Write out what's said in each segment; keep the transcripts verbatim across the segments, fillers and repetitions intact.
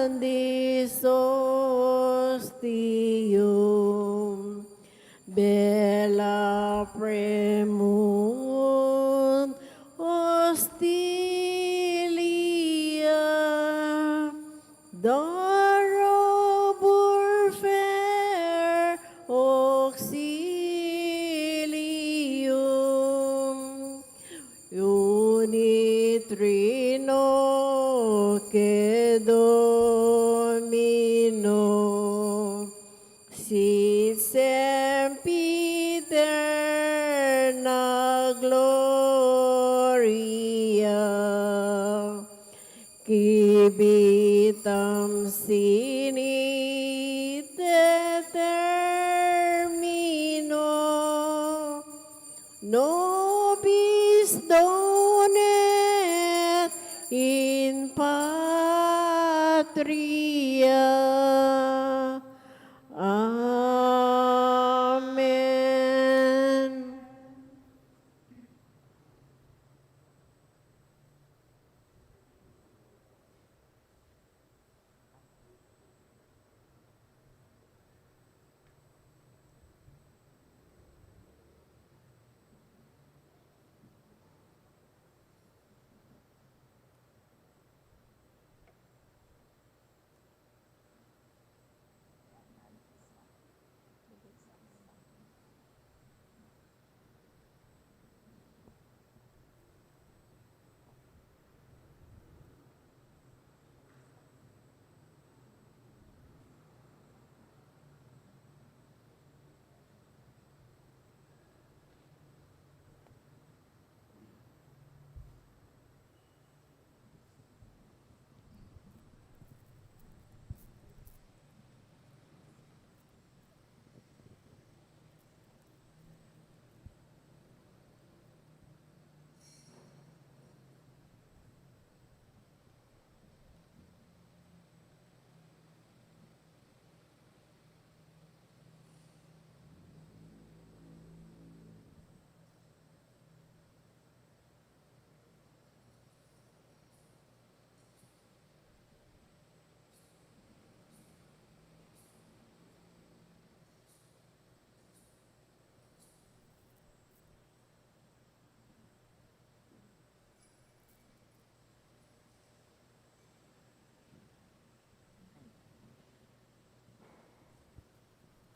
Grandis ostium, bella primum hostilia, darobur fer auxilium, unit Trinoque Domino, sit sempiterna gloria, qui vitam sinit et termino nobis donet in patria. Amen.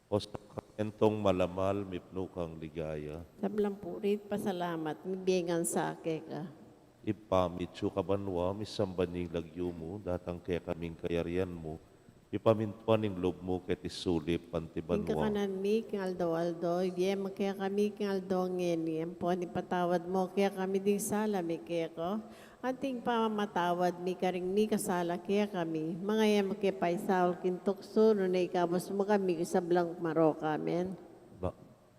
O sakramentong malamal, mipnu kang ligaya. Sablang puri't pasalamat, mibie ngan sa keka. Ibpa mi, atsu ka banua, misamban ya ing lagyu mu, datang kekami ing kayarian mu, mipamintuan ing lub mu keti sulip anti banua. Ing kakanan mi king aldo-aldo ibie mu kekami king aldo ngeni, ampon ipatawad mu kekami ding sala mi keka, anti ing pamamatawad mi karing mikasala kekami. Manga e mu ke paisaul king tuksu, nune ikabus mu kami king sablang marok. Amen. Ba-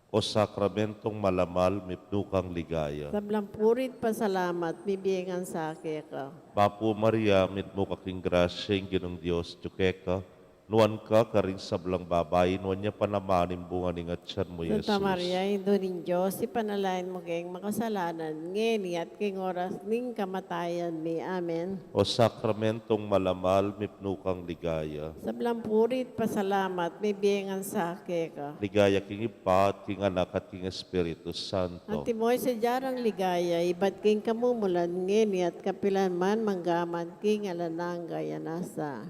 O sakramentong malamal, mipnu kang ligaya. Sablang puri't pasalamat, mibie ngan sa keka. Bapu Maria, mitmu ka king grasya, ing Ginung Dios atyu keka, nuan ka karing sablang babai, nuan ya pa naman ing bunga ning atian mu, Santa Jesus. Maria, Indu ning Dios, ipanalangin mu keng makasalanan, ngeni at king oras ning kamatayan mi. Amen. O sakramentong malamal, mipnu kang ligaya. Sablang puri't pasalamat, mibie ngan sa keka. Ligaya king Ibpa, at king Anak, at king Espiritu Santo. Antimo ing sadya rang ligaya, ibat king kamumulan, ngeni at kapilan man, mangga man king alang angga. Nasa.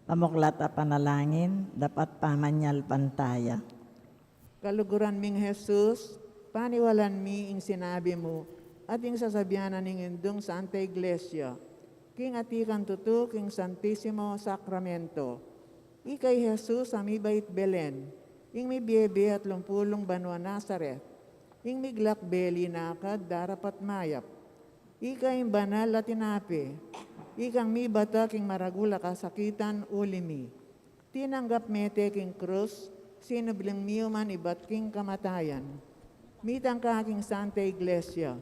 Pamuklat a panalangin, dapat pamanyalpantaya. Kaluguran ming Jesus, paniwalan mi ing sinabi mu, at ing sasabian na ning Indung Santa Iglesia, king ati kang tutu king Santisimo Sakramento. Ika i Jesus a mibait Belen, ing mibiebe atlung pulung banua Nazaret, ing miglakbe linakad darapat mayap. Ika ing banal a tinape, ikang mibata king maragul a kasakitan uli mi. Tinanggap me te king krus, sinubling miuman ibat king kamatayan. Mitang ka king Santa Iglesia,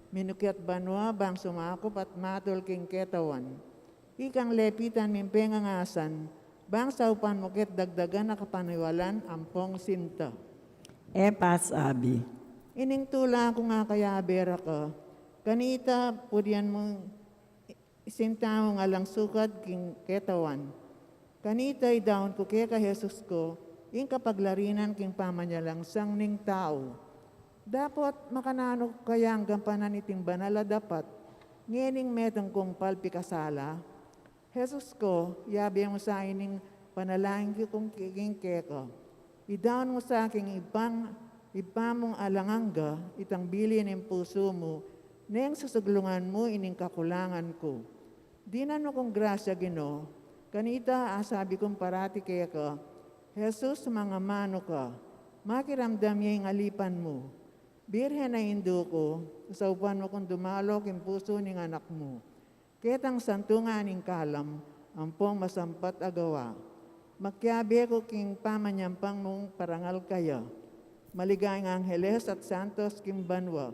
minukyat banua bang sumakup at matul king ketawan. Ikang lepitan ming pengangasan, bang saupan mu ket dagdagan a kapaniwalan ampong sinta. E pasabi. Ining tula kung akayabe ra ka, kanita purian mung sinta mung alang sukad king ketawan. Kanita idaun ku keka Jesus ku, ing kapaglarinan king pamanyalangsang ning tau. Dapot makananu kayang gampanan iting banal a dapat, ngening metung kung palpikasala? Jesus ku, yabe mu sa ining panalangin ku king keka. Idaun mu sa king Ibpang, Ibpa mung alang angga, itang bili ning pusu mu, neng susuglungan mu ining kakulangan ku. Dinan mu kung grasya, Ginu, kanita asabi kung parati keka, Jesus, mangamanu ka, makiramdam ya ing alipan mu. Birhen a indu ku, saupan mu kung dumalo king pusu ning anak mu. Ketang santu ngan ing kalam, ampong masampat a gawa. Makiabe ku king pamanyampang mung parangal kaya. Maligayang angeles at santos king banua.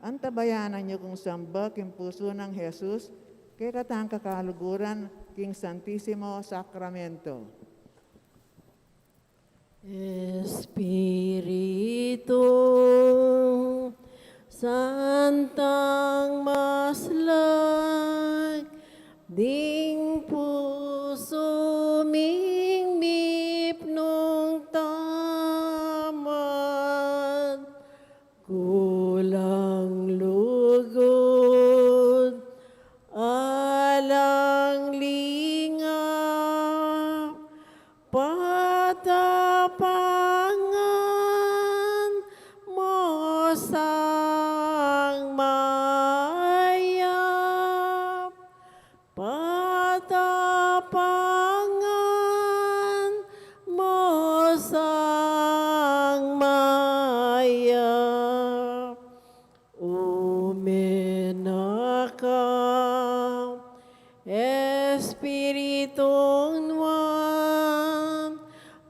Antabayanan yu kung samba king pusu nang Jesus, kekatang kakaluguran king Santisimo Sakramento. Espiritu Santang maslag, ding pusu ming mipnung tamad, kulang lugud, alang lingap, patapangan mu sang mayap. Patapangan mu sang mayap. Ume na ka, Espiritung Nuan,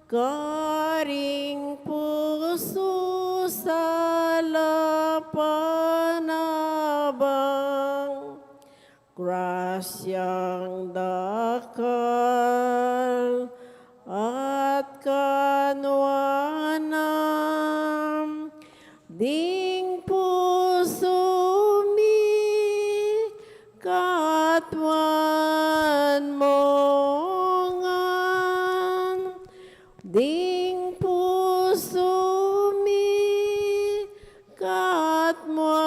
karing pusu, sala, panabang, grasyang dakal at kanuanan, ding pusu mi katmuan mu ngan. Ding pusu mi katmuan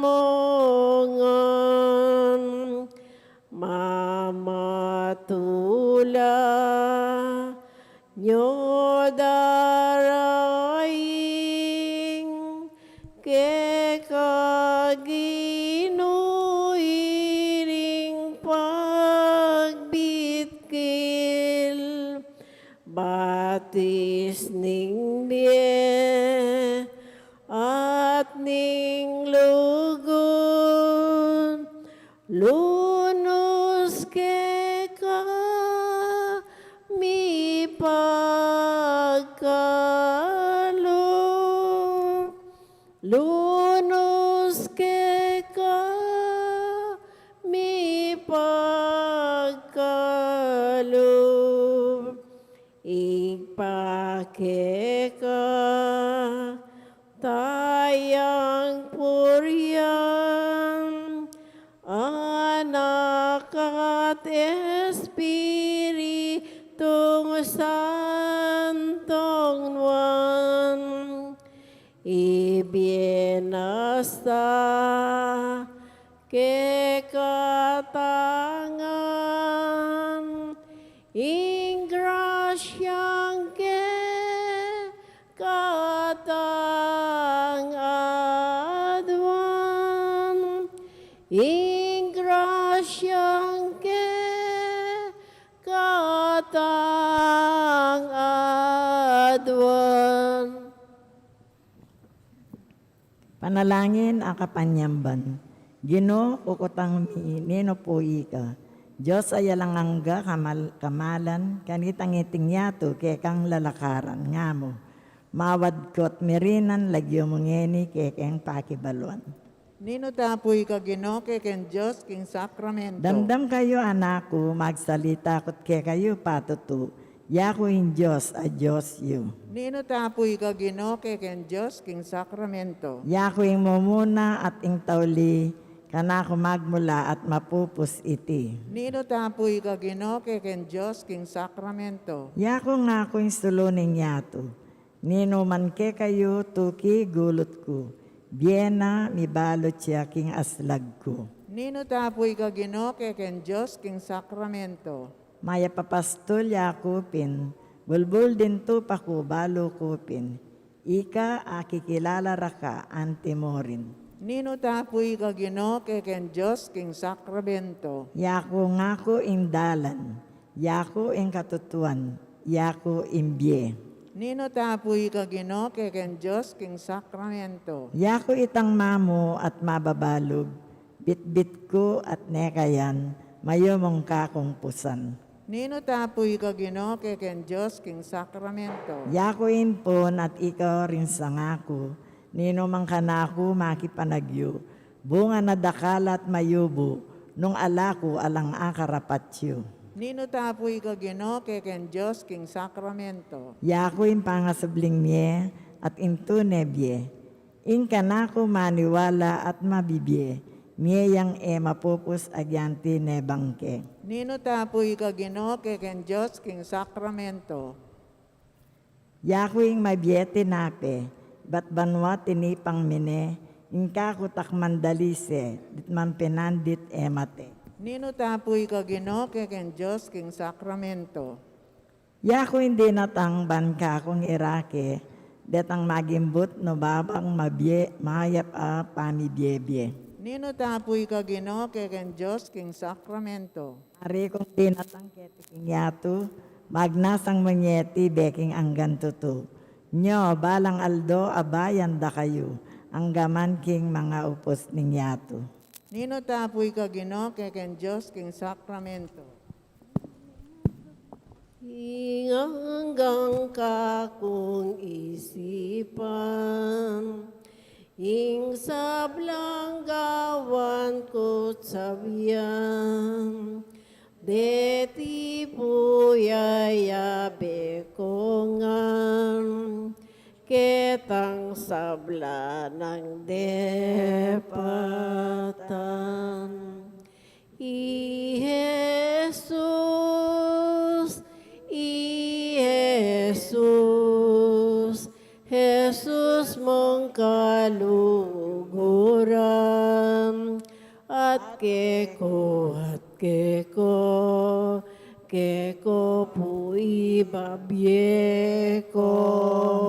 mu ngan. Mamatula nyo daraing keka, Ginu, iring pagbitkil, batis ning bie at ning lugud, lunus keka mi pagkalub, lunus keka mi pagkalub. Ibpa, keka tayang purian, Anak at Espiritung Santong Nuan, ibie na sa kekatang ngan ing grasyang kekatang aduan, ing grasyang kekatang aduan. Panalangin a kapanyamban. Ginu, ukutang mi ninu pu ika, Dios a alang angga kamal-, kamalan, kanitang iting yatu kekang lalakaran, nga mu, mawadkot mi rinan lagyu mu ngeni kekeng pakibaluan. Ninu ta pu ika, Ginu, kekeng Dios king sakramento? Damdam kayu, anak ku, magsalita ku't kekayu patutu. Yaku ing Dios a Dios yu. Ninu ta pu ika, Ginu, kekeng Dios king sakramento? Yaku ing mumuna at ing tauli, kanaku magmula at mapupus iti. Ninu ta pu ika, Ginu, kekeng Dios king sakramento? Yaku ngaku ing sulu ning yatu. Ninu man kekayu tuki gulut ku, bie na, mibalut ya king aslag ku. Ninu ta pu ika, Ginu, kekeng Dios king sakramento? Mayap a pastul yaku pin, bulbul ding tupa ku balu ku pin, ika akikilala ra ka anti mu rin. Ninu ta pu ika, Ginu, kekeng Dios king sakramento? Yaku ngaku ing dalan, yaku ing katutuan, yaku ing bie. Ninu ta pu ika, Ginu, kekeng Dios king sakramento? Yaku itang mamu at mababalug, bitbit ku at nekayan, mayumung kakung pusan. Ninu ta pu ika, Ginu, kekeng Dios king sakramento? Yaku ing pun at ika ring sanga ku, ninu mang kanaku makipanagyu, bunga na dakal at mayubu, nung ala ku alang akarapat yu. Ninu ta pu ika, Ginu, kekeng Dios king sakramento? Yaku ing pangasubling mie at ing tune bie. Ing kanaku maniwala at mabibie, mie yang e mapupus agyang tinebang ke. Ninu ta pu ika, Ginu, kekeng Dios king sakramento? Yaku ing mabie tinape, ibat banua tinipang mi ne, ing kaku takman dalise, dit man pinandit e mate. Ninu ta pu ika, Ginu, kekeng Dios king sakramento? Yaku ing dinatang ban kakung irake, detang magimbut nu babang mabie, mayap a pamibiebie. Ninu ta pu ika, Ginu, kekeng Dios king sakramento? Ari kung dinatang keti king yatu, magnasang mu ngeti be king anggang tutu. Nyo, balang aldo abayan da kayu, angga man king mangaupus ning yatu. Ninu ta pu ika, Ginu, kekeng Dios king sakramento? Ing anggang kakung isipan, ing sablang gawan ku't sabian, deti pu yayabe ku ngan, ketang sabla nang depatan. I Jesus, i Jesus, Jesus mung kaluguran, at keku, at keku, keku pu ibabie ku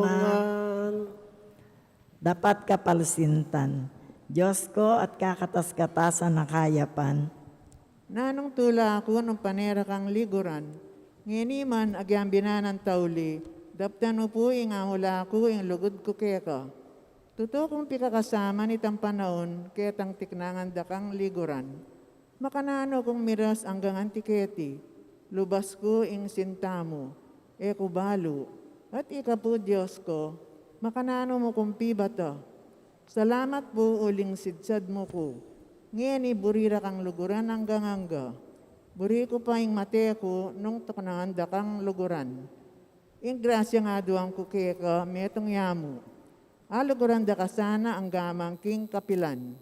ngan. Dapat kapalsintan. Dios ku at kakatas-katasan a kayapan. Nanung tula ku nung pane ra kang liguran, ngeni man agyang binanang tauli, daptan mu pu ing amula ku ing lugud ku keka. Tutu kung pikakasaman itang panaun, ketang tiknangan da kang liguran. Makananu kung miras anggang anti keti, lubas ku ing sinta mu, e ku balu, at ika pu Dios ku, makananu mu kung pibata. Salamat pu uling sidsad mu ku, ngeni buri ra kang luguran anggang angga. Buri ku pa ing mate ku nung tuknangan da kang luguran. Ing grasyang aduan ku keka metung ya mu. Aluguran da ka sana angga man king kapilan.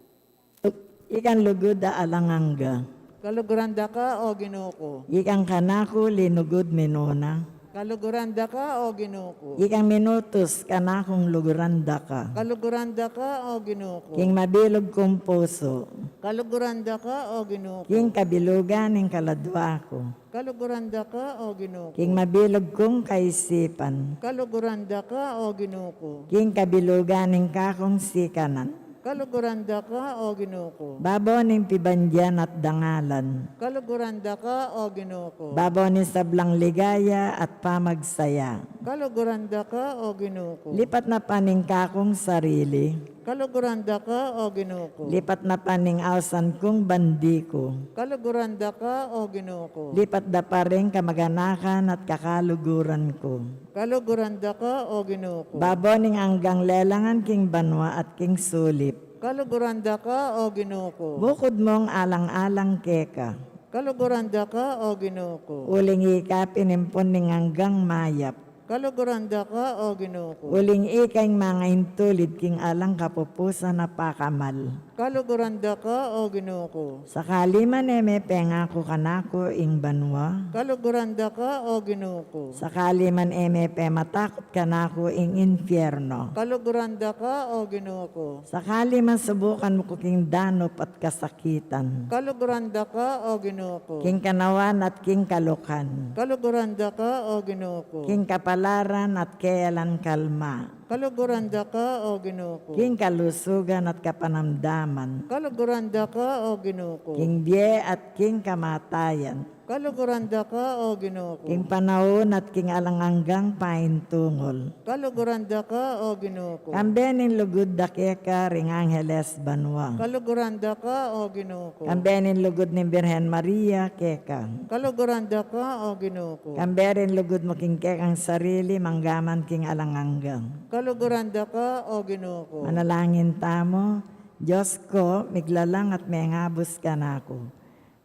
Ikang lugud a alang angga. Kaluguran da ka, o Ginu ku. Ikang kanaku linugud minuna. Kaluguran da ka, o Ginu ku. Ikang minutus kanakung luguran da ka. Kaluguran da ka, o Ginu ku. King mabilug kung pusu. Kaluguran da ka, o Ginu ku. King kabilugan ning kaladua ku. Kaluguran da ka, o Ginu ku. King mabilug kung kaisipan. Kaluguran da ka, o Ginu ku. King kabilugan ning kakung sikanan. Kaluguran da ka, o Ginu ku. Babo ning pibandian at dangalan. Kaluguran da ka, o Ginu ku. Babo ning sablang ligaya at pamagsaya. Kaluguran da ka, o Ginu ku. Lipat na pa ning kakung sarili. Kaluguran da ka, o Ginu ku. Lipat na pa ning ausan kung bandi ku. Kaluguran da ka, o Ginu ku. Lipat da pa ring kamaganakan at kakaluguran ku. Kaluguran da ka, o Ginu ku. Babo ning anggang lelangan king banua at king sulip. Kaluguran da ka, O Ginu ku. Bukud mung alang-alang keka. Kaluguran da ka, O Ginu ku. Uling ika pin ing pun ning anggang mayap. Kaluguran da ka, O Ginu ku. Uling ika ing mangaintulid king alang kapupusan a pakamal. Kaluguran da ka, O Ginu ku. Sakali man e me pengaku kanaku ing banua. Kaluguran da ka, O Ginu ku. Sakali man e me pematakut kanaku ing infierno. Kaluguran da ka, O Ginu ku. Sakali man subukan mu ku king danup at kasakitan. Kaluguran da ka, O Ginu ku. King kanawan at king kalukan. Kaluguran da ka, O Ginu ku. King kapalaran at keyalan kalma. Kaluguran da ka, O Ginu ku. King kalusugan at kapanamdaman. Kaluguran da ka, O Ginu ku. King bie at king kamatayan. Kaluguran da ka, O Ginu ku. King panaun at king alang anggang paintungul. Kaluguran da ka, O Ginu ku. Kambe ning lugud da keka ring angeles banua. Kaluguran da ka, O Ginu ku. Kambe ning lugud ning Birhen Maria keka. Kaluguran da ka, O Ginu ku. Kambe ring lugud mu king kekang sarili manggaman king alang angga. Kaluguran da ka, O Ginu ku. Manalangin tamu. Dios ku, miglalang at mengabus kanaku.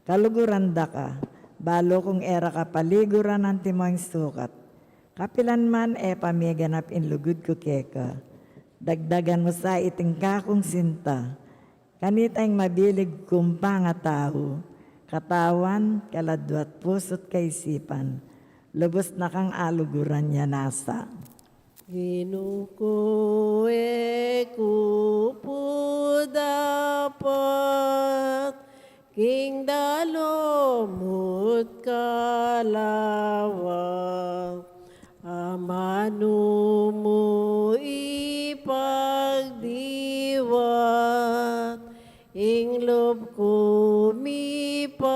Kaluguran da ka, balu kung e ra ka paliguran antimo ing sukat. Kapilan man e pa miganap ing lugud ku keka. Dagdagan mu sa iting kakung sinta. Kanita ing mabilig kung pangatau, katawan, kaladwa at pusu't kaisipan. Lubus na kang aluguran ya nasa. Ginu ku, e ku pu dapat king dalu mu't kalawa, amanu mu ipagdiwat ing lub ku mipakayap.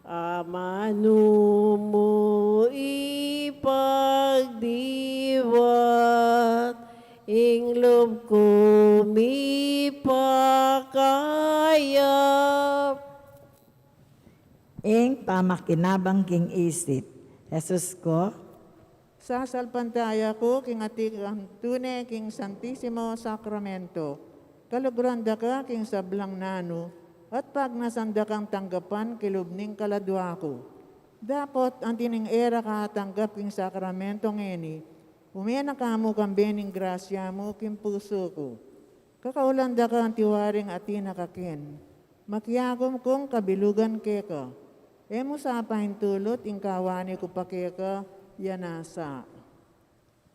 Amanu mu ipagdiwat ing lub ku mipakayap. Ing pamakinabang king isip. Jesus ku, sasalpantaya ku king ating tune king Santisimo Sakramento. Kaluguran da ka king sablang nanu, at pagnasan da kang tanggapan kilub ning kaladwa ku. Dapot anti ning e ra ka atanggap king sakramento ngeni, ume na ka mu kambe ning grasya mu king pusu ku. Kakaulan da ka antiwaring atin na kaken. Makiagum kung kabilugan keka. E mu sa paintulut ing kawani ku pa keka, ya nasa.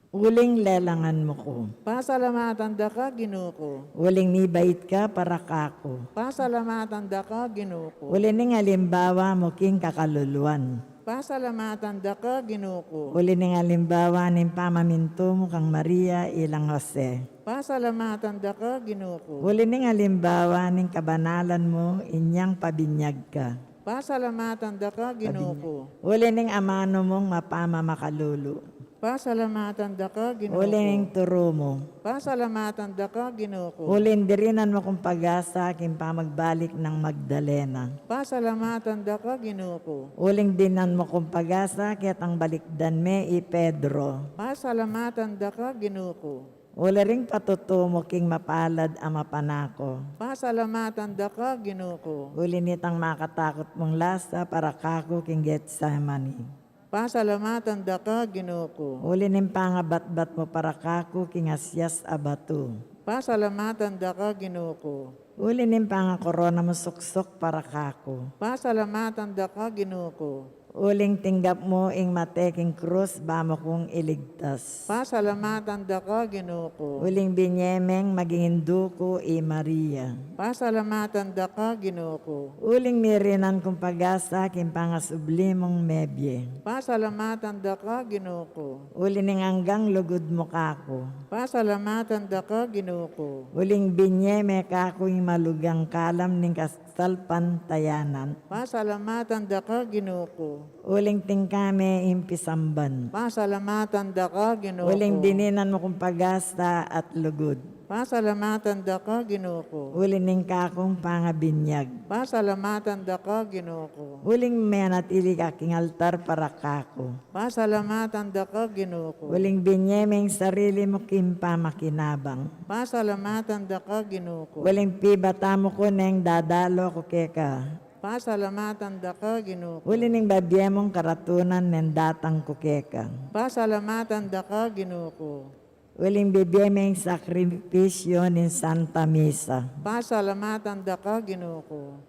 Uling lelangan mu ku. Pasalamatan da ka, Ginu ku. Uling mibait ka para kaku. Pasalamatan da ka, Ginu ku. Uli ning alimbawa mu king kakaluluan. Pasalamatan da ka, Ginu ku. Uli ning alimbawa ning pamamintu mu kang Maria ilang Jose. Pasalamatan da ka, Ginu ku. Uli ning alimbawa ning kabanalan mu inyang pabinyag ka. Pasalamatan da ka, Ginu ku. Uli ning amanu mung mapamamakalulu. Pasalamatan da ka, Ginu ku. Uli ning turu mu. Pasalamatan da ka, Ginu ku. Uling dirinan mu kung pag-asa king pamagbalik nang Magdalena. Pasalamatan da ka, Ginu ku. Uling dinan mu kung pag-asa ketang balikdan me i Pedro. Pasalamatan da ka, Ginu ku. Uli ring patutu mu king mapalad a mapanako. Pasalamatan da ka, Ginu ku. Uli nitang makatakut mung lasa para kaku king Getsemani. Pasalamatan da ka, Ginu ku. Uli ning pangabatbat mu para kaku king asyas a batu. Pasalamatan da ka, Ginu ku. Uli ning pangakorona mu suksuk para kaku. Pasalamatan da ka, Ginu ku. Uling tinggap mu ing mate king krus ba mu kung iligtas. Pasalamatan da ka, Ginu ku. Uling binye meng maging indu ku i Maria. Pasalamatan da ka, Ginu ku. Uling mirinan kung pag-asa king pangasubli mung mebie. Pasalamatan da ka, Ginu ku. Uli ning anggang lugud mu kaku. Pasalamatan da ka, Ginu ku. Uling binye me kaku ing malugang kalam ning kasalpantayanan. Pasalamatan da ka, Ginu ku. Uling tingka me ing pisamban. Pasalamatan da ka, Ginu ku. Uling dininan mu kung pag-asa at lugud. Pasalamatan da ka, Ginu ku. Uli ning kakung pangabinyag. Pasalamatan da ka, Ginu ku. Uling menatili ka king altar para kaku. Pasalamatan da ka, Ginu ku. Uling binye me ing sarili mu king pamakinabang. Pasalamatan da ka, Ginu ku. Uling pibata mu ku neng dadalo ku keka. Pasalamatan da ka, Ginu ku. Uli ning babie mung karatunan neng datang ku keka. Pasalamatan da ka, Ginu ku. Uling bibie meng sakripisyu ning Santa Misa. Pasalamatan da ka, Ginu ku.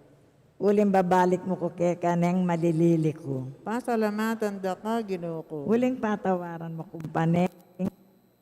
Uling babalik mu ku keka neng malilili ku. Pasalamatan da ka, Ginu ku. Uling patawaran mu kung pane ing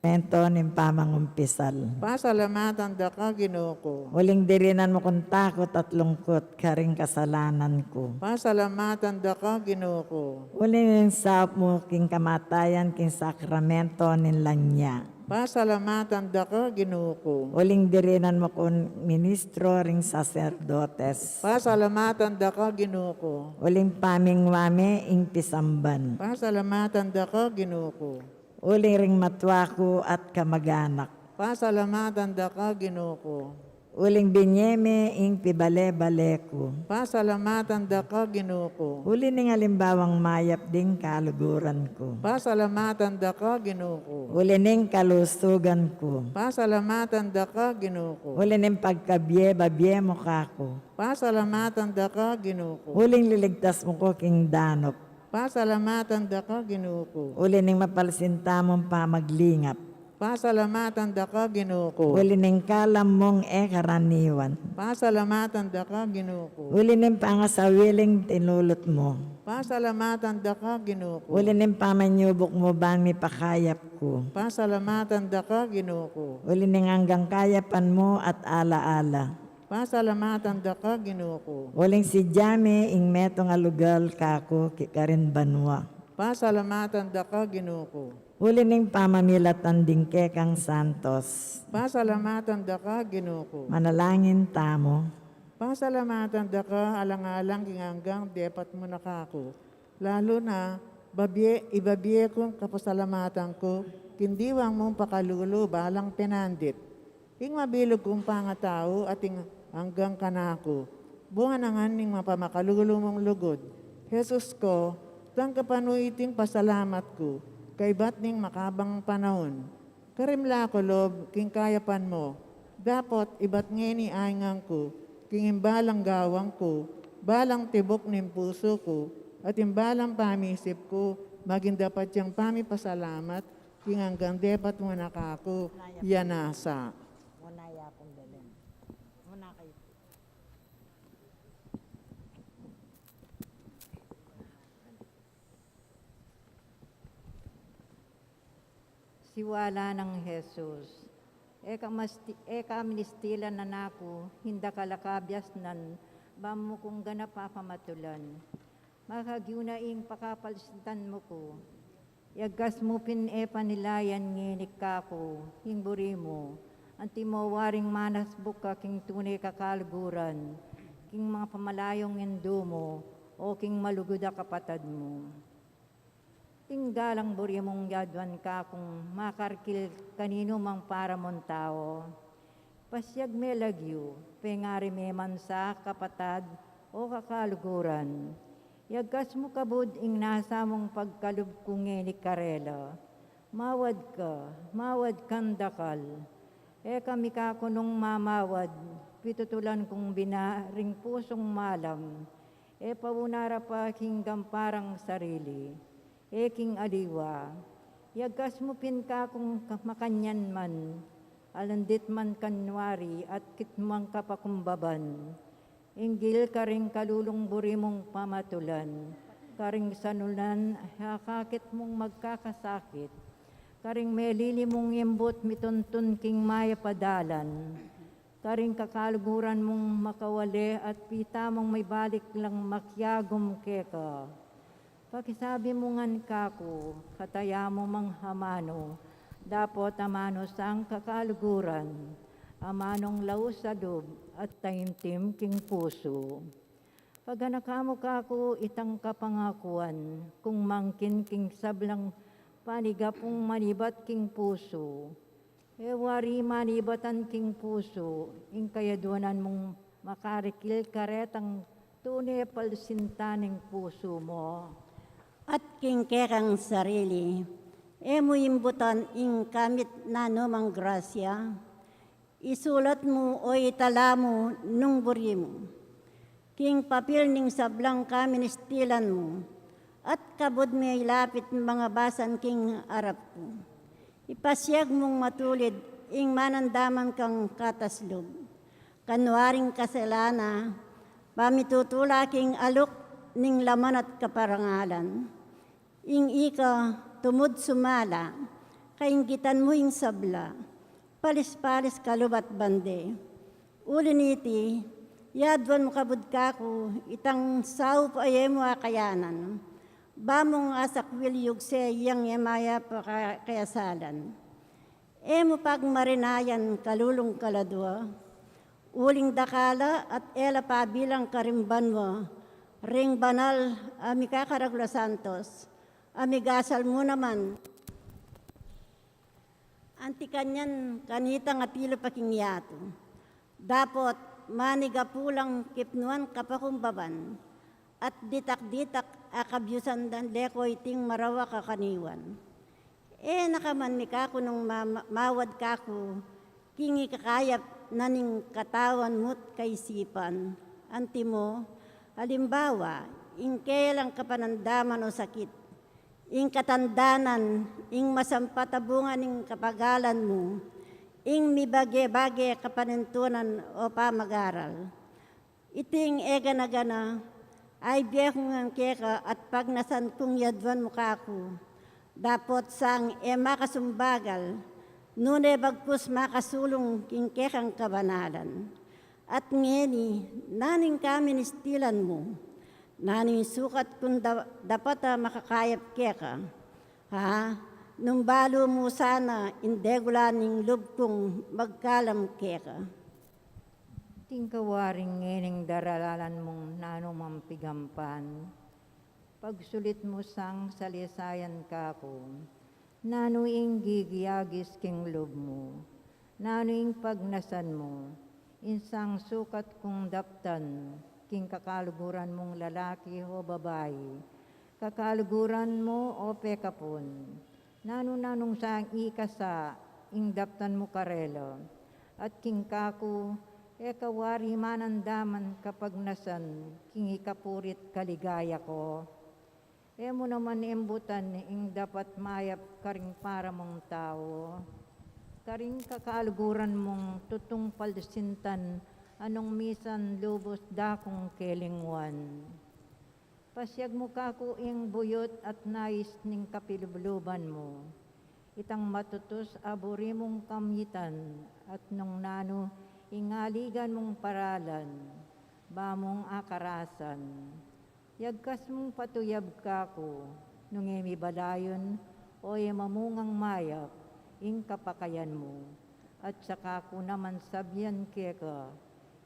mento ning pamangumpisal. Pasalamatan da ka, Ginu ku. Uling dirinan mu kung takut at lungkut karing kasalanan ku. Pasalamatan da ka, Ginu ku. Uling saup mu king kamatayan king sakramento ning lagna. Pasalamatan da ka, Ginu ku. Uling dirinan mu kung ministro ring saserdotes. Pasalamatan da ka, Ginu ku. Uling pamingwa me ing pisamban. Pasalamatan da ka, Ginu ku. Uling ring matua ku at kamaganak. Pasalamatan da ka, Ginu ku. Uling binye me ing pibale-bale ku. Pasalamatan da ka, Ginu ku. Uli ning alimbawang mayap ding kaluguran ku. Pasalamatan da ka, Ginu ku. Uli ning kalusugan ku. Pasalamatan da ka, Ginu ku. Uli ning pagkabie-babie mu kaku. Pasalamatan da ka, Ginu ku. Uling liligtas mu ku king danup. Pasalamatan da ka, Ginu ku. Uli ning mapalsinta mung pamaglingap. Pasalamatan da ka, Ginu ku. Uli ning kalam mung e karaniwan. Pasalamatan da ka, Ginu ku. Uli ning pangasawiling tinulut mu. Pasalamatan da ka, Ginu ku. Uli ning pamanyubuk mu ban mipakayap ku. Pasalamatan da ka, Ginu ku. Uli ning anggang kayapan mu at ala-ala. Pasalamatan da ka, Ginu ku. Uling sidya me ing metung a lugal kaku ki-, karin banua. Pasalamatan da ka, Ginu ku. Uli ning pamamilatan ding kekang santos. Pasalamatan da ka, Ginu ku. Manalangin tamu. Pasalamatan da ka alang-alang king anggang depat mu na kaku. Lalu na, babie, ibabie kung kapasalamatan ku king diwang mung pakalulu balang penandit. Ing mabilug kung pangatau at ing anggang kanaku, bunga na ngan ning mapamakalulu mung lugud. Jesus ku, tanggapan mu iting pasalamat ku kaybat ning makabang panaun. Karimla ku lub king kayapan mu, dapot ibat ngeni aingan ku king imbalang gawang ku, balang tibuk ning pusu ku, at imbalang pamisip ku, maging dapat yang pamipasalamat king anggang depat mu na kaku, ya nasa. Muna ya pong dalhin. Muna kayo. Siwala nang Jesus. E ka masti-, e ka ministilan na naku, ing dakal a kabiasnan, ba mu kung ganap a pamatulan. Makagyu na ing pakapalsitan mu ku. Yagkas mu pin e panilayan ngeni kaku, ing buri mu, antimo waring manasbuk ka king tune kakaluguran, king mapamalayung indu mu, o king malugud a kapatad mu. Ing galang buri mung yaduan kakung makarkil kaninu mang para mung tau. Pasiag me lagyu, pengari me man sa kapatad o kakaluguran. Yagkas mu kabud ing nasa mung pagkalub ku ngeni karela. Mawad ka, mawad kang dakal. E ka mikakunung mamawad, pitutulan kung bina ring pusung malam. E pauna ra pa king gamparang sarili, e king aliwa. Yagkas mu pin kakung ka-, makanyan man, alandit man kanwari at kitmang kapakumbaban. Inggil karing kalulung buri mung pamatulan, karing sanulan akakit mung magkakasakit, karing melili mung imbut mituntun king mayap a dalan, karing kakaluguran mung makawale at pita mung mibalik lang makiagum keka. Pakisabi mu ngan kaku, kataya mu mang amanu, dapot amanu sang kakaluguran, amanung laus a lub at taimtim king pusu. Paganaka mu kaku itang kapangakuan, kung mangkin king sablang panigapung manibat king pusu. E wari manibatan king pusu ing kayaduanan mung makarikil karetang tune palsintan ning pusu mu. At king kekang sarili, e mu imbutan ing kamit nanumang grasya, isulat mu o itala mu nung buri mu king papil ning sablang kaministilan mu, at kabud me ilapit mangabasan king arap ku. Ipasiag mung matulid ing manandaman kang kataslub, kanwaring kasalana, pamitutula king aluk ning laman at kaparangalan. Ing ika tumud sumala, kainggitan mu ing sabla, palis-palis kalubat bande. Uli niti, yaduan mu kabud kaku itang saup a e mu akayanan, ba mung asakwil yugse yang e mayap a ka-, kayasalan. E mu pagmarinayan kalulung kaladua, uling dakala at e la pabilang karing banua ring banal a mikakaragul a santos, a migasal mu naman anti kanyan kanitang atilu pa king yatu. Dapot manigapu lang kipnuan kapakumbaban, at ditak-ditak a kabyusan dan leko iting marawak a kaniwan. E na ka man mikaku nung ma-, mawad kaku king ikakayap na ning katawan mu't kaisipan. Antimo, alimbawa, ing kelang kapanandaman o sakit, ing katandanan, ing masampat a bunga ning kapagalan mu, ing mibage-bage kapanintunan o pamagaral. Iting e gana-gana, ay bie ku ngan keka at pagnasan kung yaduan mu kaku. Dapot sang e makasumbagal, nune bagkus makasulung king kekang kabanalan. At ngeni, nanu ing kaministilan mu? Nanu ing sukat kung da-, dapat a makakayap keka? Ha? Nung balu mu sana ing degula ning lub kung magkalam keka. Atin ka waring ngening daralalan mung nanu mang pigampan, pagsulit mu sang salisayan kaku, nanu ing gigiagis king lub mu, nanu ing pagnasan mu, ing sang sukat kung daptan king kakaluguran mung lalaki o babai, kakaluguran mu o pekapun. Nanu-nanung sang ikasa ing daptan mu karela, at king kaku, e ka wari manandaman kapagnasan king ikapurit kaligaya ko. E mu naman embutan ing dapat mayap karing para mung tau, karing kakaluguran mung tutung palsintan a nung misan lubus da kung kelinguan. Pasiag mu kaku ing buyut at nais ning kapilubluban mu. Itang matutus a buri mung kamyitan at nung nanu ing aligan mung paralan, ba mung akarasan. Yagkas mung patuyab kaku, nung e mibalayun o e mamungang mayap ing kapakayan mu, at saka ku naman sabian keka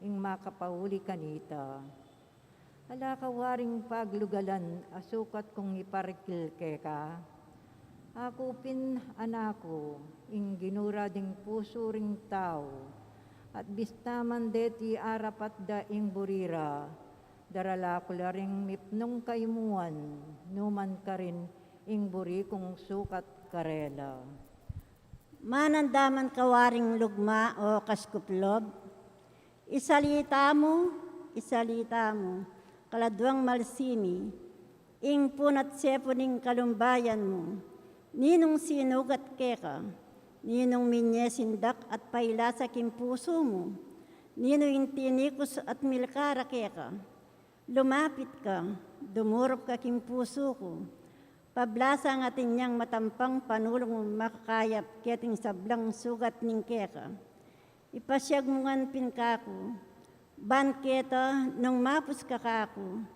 ing makapauli kanita. Ala ka waring paglugalan a sukat kung iparikil keka. Aku pin, anaku, ing ginura ding pusu ring tau, at bista man deti arapat da ing buri ra, darala ku la ring mipnung kaimuan, nu man karin ing buri kung sukat karela. Manandaman ka waring lugma o kaskuplob? Isalita mu, isalita mu, kaladuang malsimi, ing punat sepu ning kalumbayan mu, ninung sinugat keka, ninung minye sindak at pailasa king pusu mu, ninu ing tinikus at milkara keka. Lumapit ka, dumurup ka king pusu ku, pablasang atin yang matampang panulung makakayap keting sablang sugat ning keka. Ipasiag mu ngan pin kaku, ban keta nung mapus ka kaku,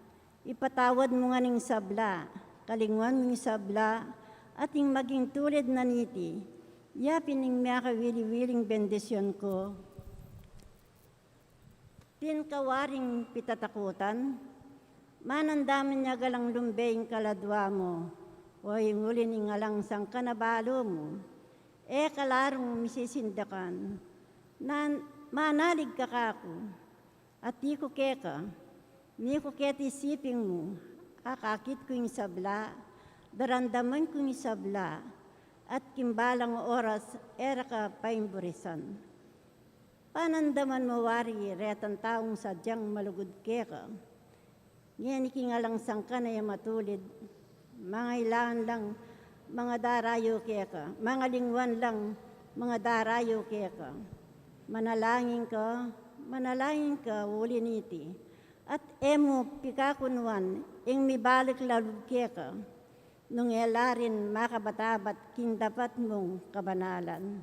ipatawad mu ngan ing sabla, kalinguan mu ing sabla, at ing maging tulid na niti, ya pin ing makawili-wiling bendisyun ku. Atin ka waring pitatakutan? Manandaman ya galang lumbe ing kaladua mu, o ing uli ning alang sangkan a balu mu? e ka larung misisindakan. Nan-, manalig ka kaku, ati ku keka, ni ku keti siping mu, akakit ku ing sabla, daramdaman ku ing sabla, at king balang oras e ra ka paimburisan. Panamdaman mu wari retang taung sadyang malugud keka. Ngeni king alang sangkan a e matulid, mangailangan lang mangadarayu keka, mangalingwan lang mangadarayu keka. Manalangin ka, manalangin ka uli niti, at e mu pikakunuan ing mibalik la lub keka, nung e la rin makabatabat king dapat mung kabanalan.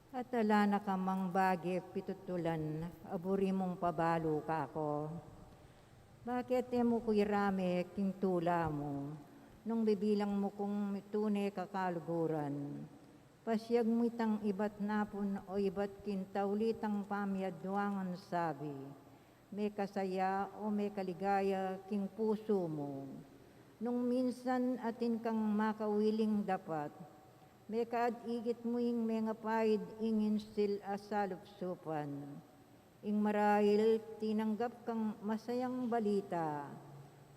At ala na ka mang bage pitutulan a buri mung pabalu kaku? Bakit e mu ku irame king tula mu, nung bibilang mu kung mitune ka kaluguran? Pasiag mu itang ibat napun o ibat king tauli tang pamiaduangan sabi, mekasaya o mekaligaya king pusu mu. Nung minsan atin kang makawiling dapat, mekaad-igit mu ing mengapaid ing insil a salupsupan. Ing marail tinanggap kang masayang balita,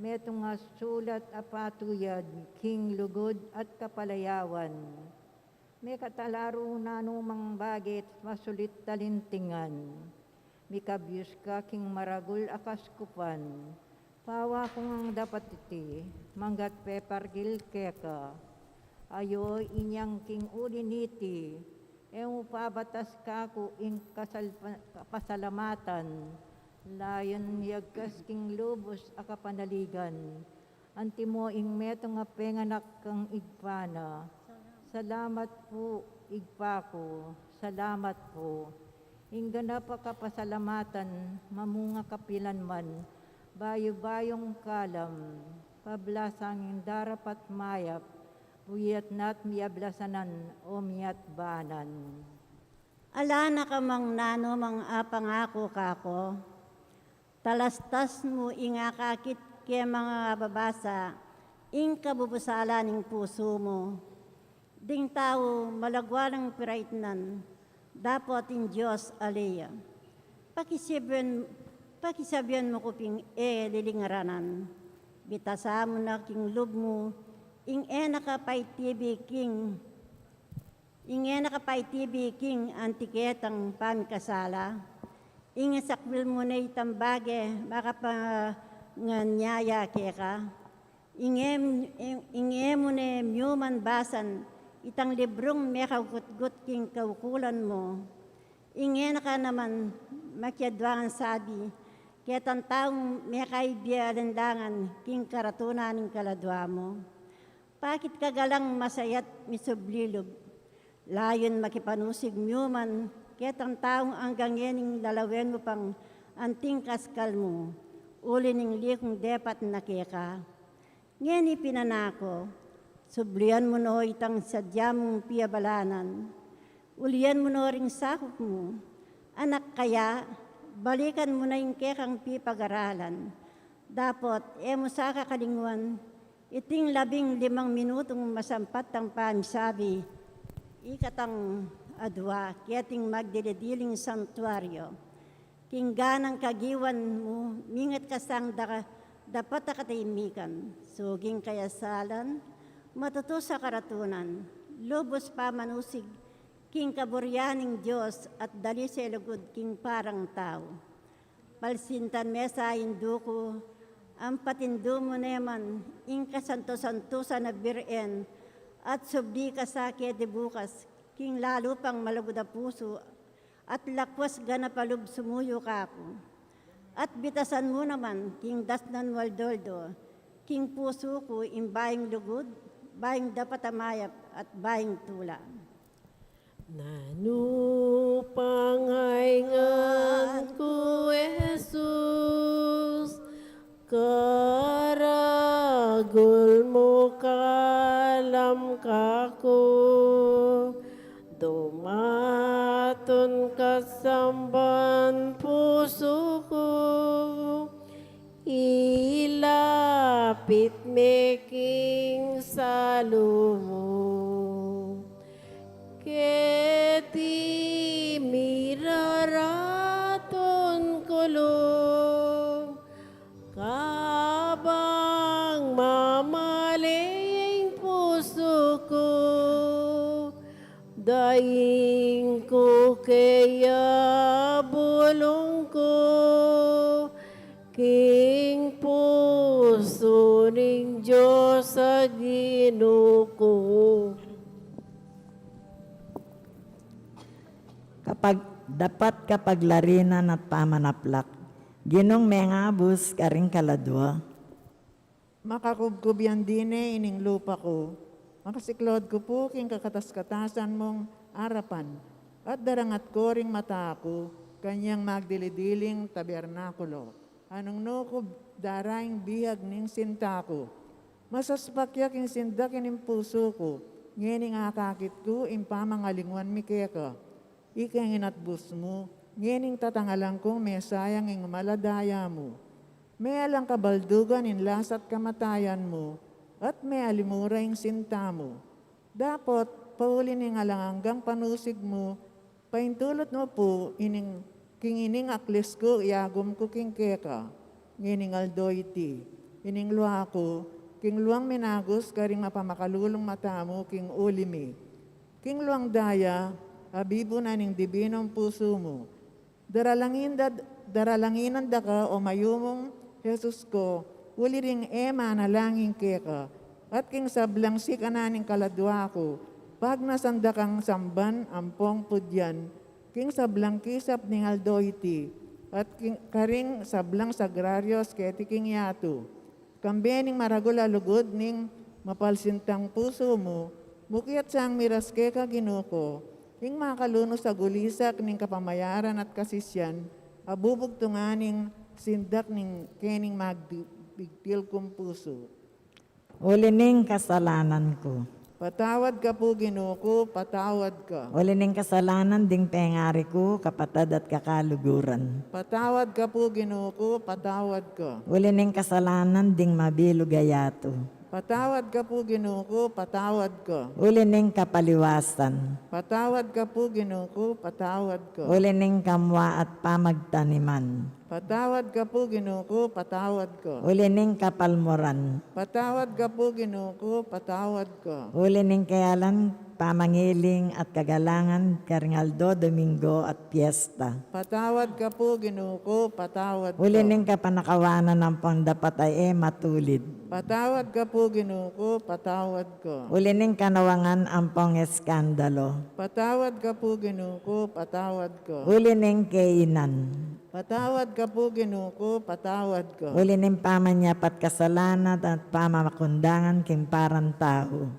metung a sulat a patuyad king lugud at kapalayawan. Mekatalaru nanu mang bage masulit talintingan. Mikabyus ka king maragul a kaskupan. Pawa ku ngang dapat iti, manggat pepargil keka. Ayu inyang king uli niti, e mu pabatas kaku ing kasal-, kapasalamatan, layun yagkas king lubus a kapanaligan. Antimo ing metung a penganak kang Ibpa na. Salamat pu, Ibpa ku, salamat pu. Ing ganap a kapasalamatan, mamunga kapilanman, bayu-bayung kalam, pablasang ing darapat mayap, buyat na't miablasanan o miatbanan. Ala na ka mang nanu mang apangaku kaku, talastas mu ing akakit ke mangababasa ing kabubusalan ning pusu mu. Ding tau malagwa nang piraitnan, dapot ing Dios ali ya. Pakisabian, pakisabian mu ku pin e lilingaranan. Bitasan mu na king lub mu ing e na ka paitibi king Ing e na ka paitibi king anti ketang pamikasala, ing asakwil mu ne itang bage makapanganiaya keka, ing e, ing e mu ne miuman basan itang librung mekagutgut king kaukulan mu, ing e na ka naman makiaduangan sabi ketang taung mekaibie alinlangan king karatunan ning kaladua mu. Pakit ka galang masaya't misubli lub, layun makipanusig miuman ketang taung anggang ngening lalawen mu pang anting kaskal mu, uli ning likung depat na keka. Ngeni pin anak ku, sublian mu no itang sadya mung piabalanan, ulian mu no ring sakup mu. Anak kaya, balikan mu na ing kekang pipagaralan. Dapot e mu sa kakalingwan iting labing limang minutung masampat tang pamisabi, ikatang adua, keting magdili-diling santuario. King ganang kagiwan mu, mingat ka sang da-, dapat a katahimikan, suging kayasalan, matutus a karatunan, lubus pamanusig king kaburian ning Dios at dalisel lugud king parang tau. Palsintan me sa Indu ku, ampati Indu mu ne man ing kasanto-santusan a Birhen, at subli ka sa keti bukas king lalu pang malugud a pusu at lakwas ganap a lub sumuyu kaku. At bitasan mu naman king dasnan mu aldo-aldo king pusu ku ing bayung lugud, bayung dapat a mayap, at bayung tula. Nanu pang aingan ku, Jesus, karagul mu kalam kaku, dumatun ka samban pusu ku, ilapit me king salu mu. Keti miraratun ku lub, kabang mamali ing pusu ku, daing ku keya bulung ku, king pusu ning Dios a Ginu ku. Kapag, dapat kapaglarinan at pamanaplak. Ginung mengabus karing kaladua. Makakubkub yang dine ining lupa ku, makasiklaud ku pu king kakatas-katasan mung arapan, at darangat ku ring mata ku kanyang magdili-diling tabernakulo. Anung nu ku daraing bihag ning sinta ku? Masaspak ya king sindak ining pusu ku, ngening akakit ku ing pamangalingwan mi keka. Ika ing inatbus mu, ngening tatangalan kung mesayang ing maladaya mu. Mealang kabaldugan ing lasa't kamatayan mu, at mealimura ing sinta mu. Dapot, pauli ning alang anggang panusig mu, paintulut mu pu ining, king ining aklis ku, iagum ku king keka, ngening aldo iti, ining lua ku, king luang minagus karing mapamakalulung mata mu king uli mi. King luang daya, abibu na ning dibinung pusu mu. Daralangin da, daralanginan da ka, o mayumung Jesus ku, uli ring e manalangin keka, at king sablang sikanan ning kaladua ku, pagnasan da kang samban ampong pudyan, king sablang kisap ning aldo iti, at king, karing sablang sagrarios keti king yatu. Kambe ning maragul a lugud ning mapalsintang pusu mu, mukyat sang miras keka Ginu ku, ing makalunus a gulisak ning kapamayaran at kasisian, a bubugtungan ning sindak ning kening magdi-, bigtil kung pusu. Uli ning kasalanan ku. Patawad ka pu, Ginu ku, patawad ka. Uli ning kasalanan ding pengari ku, kapatad at kakaluguran. Patawad ka pu, Ginu ku, patawad ka. Uli ning kasalanan ding mabilug a yatu. Patawad ka pu, Ginu ku, patawad ka. Uli ning kapaliwasan. Patawad ka pu, Ginu ku, patawad ka. Uli ning kamua at pamagtaniman. Patawad ka pu, Ginu ku, patawad ka. Uli ning kapalmuran. Patawad ka pu, Ginu ku, patawad ka. Uli ning kayalan pamangiling at kagalangan karing aldo, Domingo at piesta. Patawad ka pu, Ginu ku, patawad ka. Uli ning kapanakawanan ampong dapat a e matulid. Patawad ka pu, Ginu ku, patawad ka. Uli ning kanawangan ampong eskandalo. Patawad ka pu, Ginu ku, patawad ka. Uli ning kainan. Patawad ka pu, Ginu ku, patawad ka. Uli ning pamanyapat kasalanan at pamamakundangan king parang tau.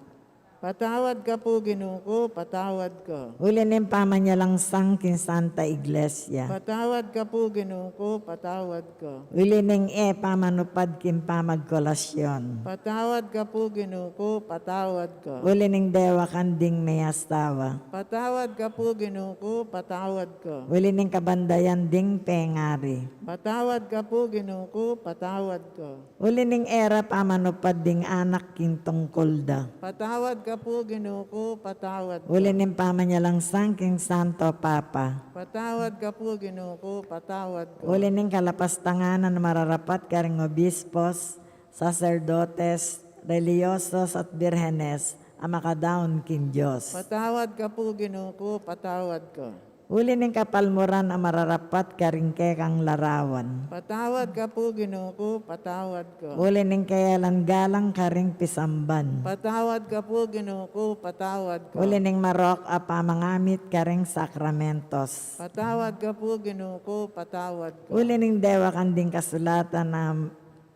Patawad ka pu, Ginu ku, patawad ka. Uli ning pamanyalangsang king Santa Iglesia. Patawad ka pu, Ginu ku, patawad ka. Uli ning e pamanupad king pamagkolasyon. Patawad ka pu, Ginu ku, patawad ka. Uli ning dewakan ding measawa. Patawad ka pu, Ginu ku, patawad ka. Uli ning kabandayan ding pengari. Patawad ka pu, Ginu ku, patawad ka. Uli ning e ra pamanupad ding anak king tungkul da. Patawad ka pu, Ginu ku, patawad ka. Uli ning pamanyalangsang king Santo Papa. Patawad ka pu, Ginu ku, patawad ka. Uli ning kalapastanganan a mararapat karing obispos, saserdotes, relihiyosos at birhenes a makadaun king Dios. Patawad ka pu, Ginu ku, patawad ka. Uli ning kapalmuran a mararapat karing kekang larawan. Patawad ka pu, Ginu ku, patawad ka. Uli ning kayalan galang karing pisamban. Patawad ka pu, Ginu ku, patawad ka. Uli ning marok a pamangamit karing sakramentos. Patawad ka pu, Ginu ku, patawad ka. Uli ning dewakan ding kasulatan a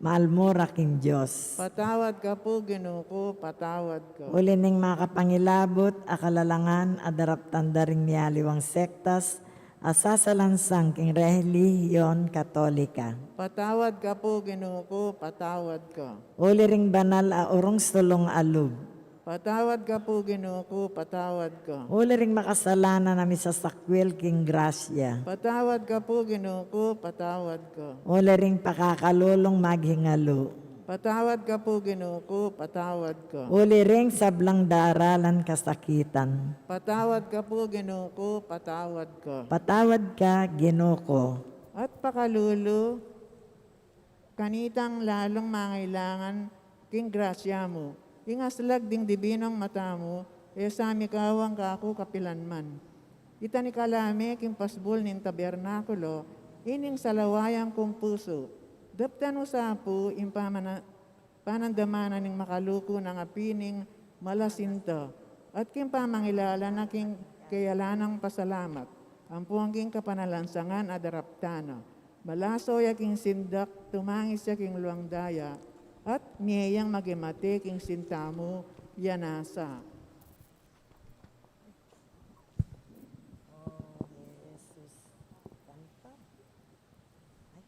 maalmura king Dios. Patawad ka pu, Ginu ku, patawad ka. Uli ning makapangilabut a kalalangan a daraptan da ring mialiwang sektas a sasalansang king relihiyon Katolika. Patawad ka pu, Ginu ku, patawad ka. Uli ring banal a urung sulung a lub. Patawad ka pu, Ginu ku, patawad ka. Uli ring makasalanan a misasakwil king grasya. Patawad ka pu, Ginu ku, patawad ka. Uli ring pakakalulung maghingalu. Patawad ka pu, Ginu ku, patawad ka. Uli ring sablang daralan kasakitan. Patawad ka pu, Ginu ku, patawad ka. Patawad ka, Ginu ku. At pakalulu kanitang lalung mangailangan king grasya mu. Ing aslag ding dibinung mata mu, e sa mikawang kaku kapilanman. Itanikalam me king pasbul ning tabernakulo ining salawayan kung pusu. Daptan mu sa pu ing pamana-, panandamanan ning makaluku nang apining malasinta, at king pamangilala na king kayala nang pasalamat, ampong king kapanalansangan a daraptan na. Malaso ya king sindak, tumangis ya king luang daya, at mie yang magimate king sinta mu, ya nasa.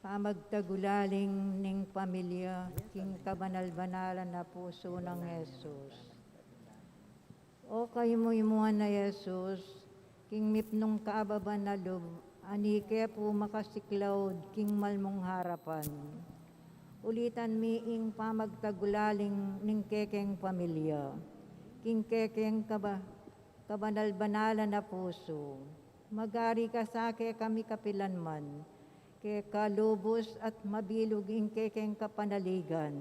Pamagtagulaling ning pamilya king kabanal-banalan a pusu nang Jesus. O kaymu-imuan a Jesus, king mipnung kababan a lub, ani ke pu makasiklaud king mal mung harapan. Ulitan mi ing pamagtagulaling ning kekeng pamilya king kekeng kaba-, kabanal-banalan a pusu. Magari ka sa kekami kapilanman, keka lubus at mabilug ing kekeng kapanaligan.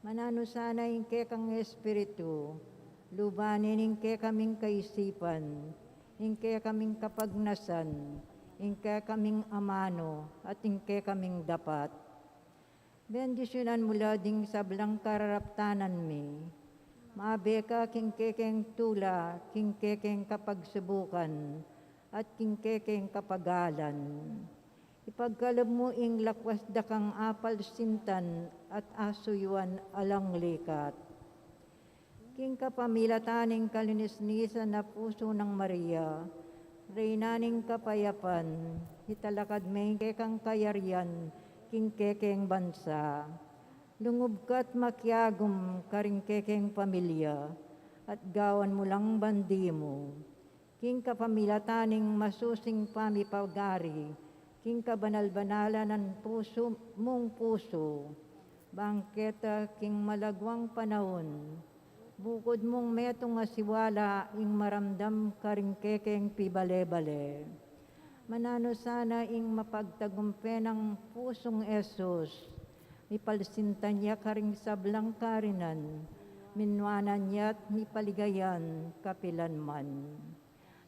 Mananu sana ing kekang Espiritu, lubanin ing kekaming kaisipan, ing kekaming kapagnasan, ing kekaming amanu, at ing kekaming dapat. Bendisyunan mu la ding sablang kararaptanan mi. Mabe ka king kekeng tula, king kekeng kapagsubukan, at king kekeng kapagalan. Ipagkalub mu ing lakwas da kang apalsintan at asuyuan alang likat. King kapamilatan ning kalinis-nisan a pusu nang Maria, Reyna ning kapayapan, italakad me ing kekang kayarian king kekeng bansa. Lungub ka't makiagum karing kekeng pamilya, at gawan mu lang bandi mu. King kapamilatan ning masusing pamipagari, king kabanal-banalan nang pusu mung pusu, bangketa king malagwang panaun, bukud mung metung a siwala ing maramdam karing kekeng pibale-bale. Mananu sana ing mapagtagumpe nang pusung Jesus, mipalsintan ya karing sablang karinan, minuanan ya't mipaligayan kapilanman.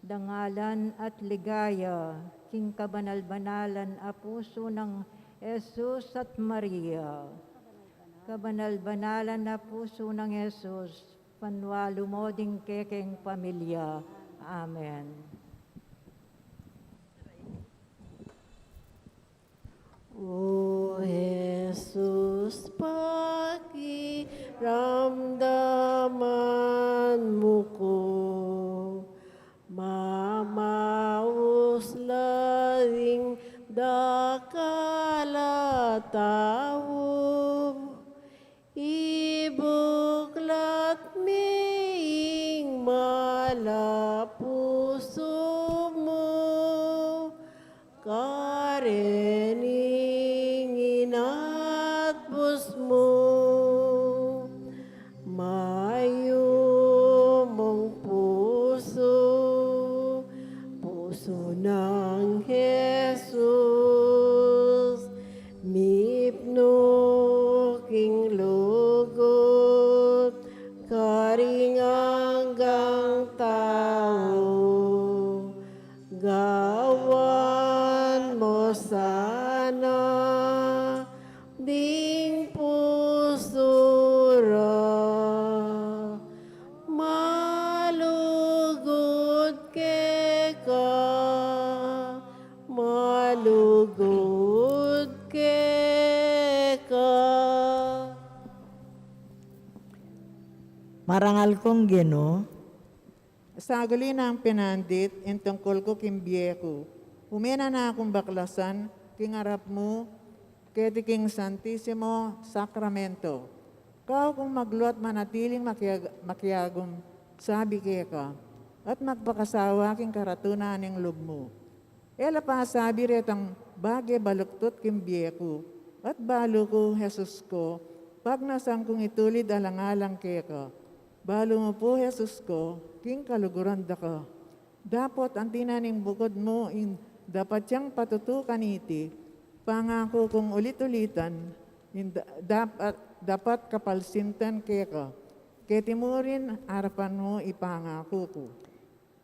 Dangalan at ligaya king kabanal-banalan a pusu nang Jesus at Maria. Kabanal-banalan a pusu nang Jesus, panwalu mo ding kekeng pamilya. Amen. O Jesus, pakiramdaman mu ku, mamaus la ding dakal a tau. Ibuklat me ing mal a pusu mu karening inatbus mu. Mayumung pusu, pusu nang Jesus, mipnu king lugud karing anggang tau. Gawan mu sana ding pusu ra malugud keka, malugud keka. Marangal kung Ginu. Saguli nang pinandit ing tungkul ku king bie ku. Ume na nakung baklasan king arap mu keti king Santisimo Sakramento. Kau kung magluat manatiling makiag-, makiagum, sabi keka, at magpakasawa king karatunan ning lub mu. E la pasabi retang bage baluktut king bie ku, at balu ku, Jesus ku, Pagnasan kung itulid alang-alang keka. Balu mu pu, Jesus ku, king kaluguran da ka. Dapot anti na ning bukud mu ing dapat yang patutukan iti, pangaku kung ulit-ulitan, ing da-, dapat, dapat kapalsintan keka. Keti mu rin arapan mu ipangaku ku.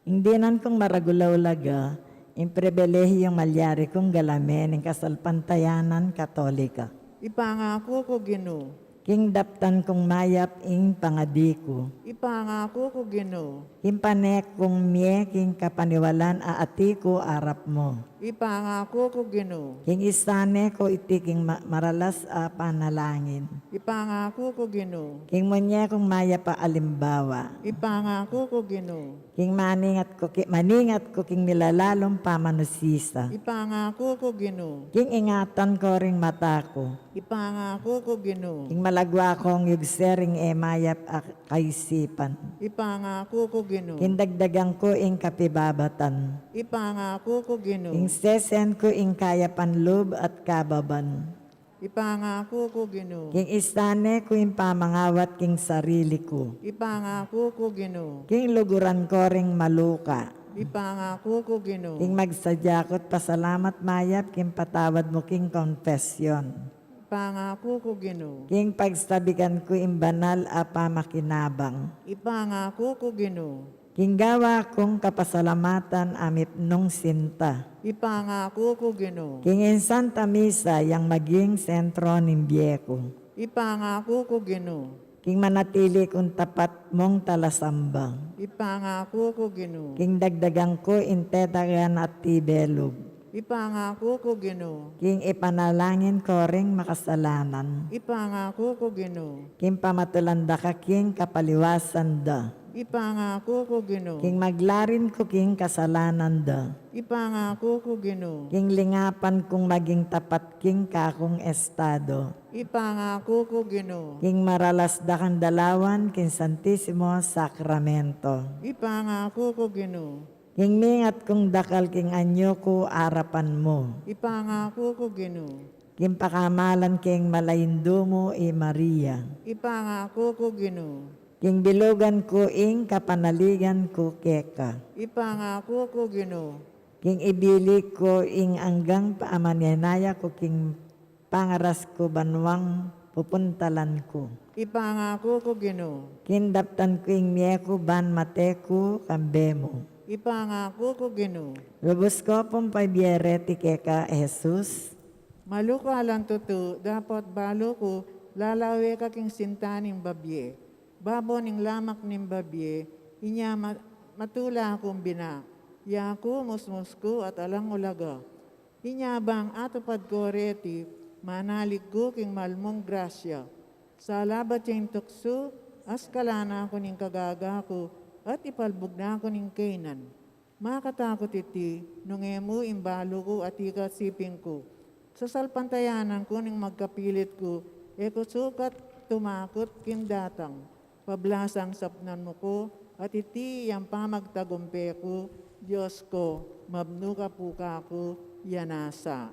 Ing dinan kung maragul a ulaga, ing pribilehiyung malyari kung galame ning kasalpantayanan Katolika. Ipangaku ku, Ginu. King daptan kung mayap ing pangadi ku. Ipangaku ku, Ginu. King pane kung mie king kapaniwalan a ati ku arap mu. Ipangaku ku, Ginu. King isane ku iti king ma-, maralas a panalangin. Ipangaku ku, Ginu. King munye kung mayap a alimbawa. Ipangaku ku, Ginu. King maningat ku ki-, maningat ku king milalalung pamanusisa. Ipangaku ku, Ginu. King ingatan ku ring mata ku. Ipangaku ku, Ginu. King malagwa kung yugse ring e mayap a kaisipan. Ipangaku ku, Ginu. King dagdagan ku ing kapibabatan. Ipangaku ku, Ginu. King sesen ku ing kayapan lub at kababan. Ipangaku ku, Ginu. King isane ku ing pamangawat king sarili ku. Ipangaku ku, Ginu. King luguran ku ring maluka. Ipangaku ku, Ginu. King magsadya ku't pasalamat mayap king patawad mu king konfesyon. Ipangaku ku, Ginu. King pagsabikan ku ing banal a pamakinabang. Ipangaku ku, Ginu. King gawa kung kapasalamatan a mipnung sinta. Ipangaku ku, Ginu. King ing Santa Misa yang maging sentro ning bie ku. Ipangaku ku, Ginu. King manatili kung tapat mung talasamba. Ipangaku ku, Ginu. King dagdagan ku ing tetagan at tibelug. Ipangaku ku, Ginu. King ipanalangin ku ring makasalanan. Ipangaku ku, Ginu. King pamatulan da ka king kapaliwasan da. Ipangaku ku, Ginu. King maglarin ku king kasalanan da. Ipangaku ku, Ginu. King lingapan kung maging tapat king kakung estado. Ipangaku ku, Ginu. King maralas da kang dalawan king Santisimo Sakramento. Ipangaku ku, Ginu. King mingat kung dakal king anyu ku arapan mu. Ipangaku ku, Ginu. King pakamalan king malaindu mu i Maria. Ipangaku ku, Ginu. King bilugan ku ing kapanaligan ku keka. Ipangaku ku, Ginu. King ibili ku ing anggang pamanenaya ku king pangaras ku banwang pupuntalan ku. Ipangaku ku, Ginu. King daptan ku ing mie ku ban mate ku kambe mu. Ipangaku ku, Ginu. Lubus ku pung pabie reti keka, Jesus. Maluka lang tutu, dapot balu ku lalawe ka king sinta ning babie. Babo ning lamak ning babie, inya ma-, matula kung bina. Yaku, musmus ku at alang ulaga. Inya bang atupad ku reti, manalig ku king malmung grasya. Salabat ya ing tuksu, askalan na ku ning kagaga ku, at ipalbug na ku ning kaynan. Makatakut iti, nung e mu ing balu ku at ikasiping ku. Sasalpantayanan ku ning magkapilit ku, e ku sukat tumakut king datang. Pablasang sapnan mu ku, at iti yang pamagtagumpe ku, Dios ku, mabnu ka pu kaku, ya nasa.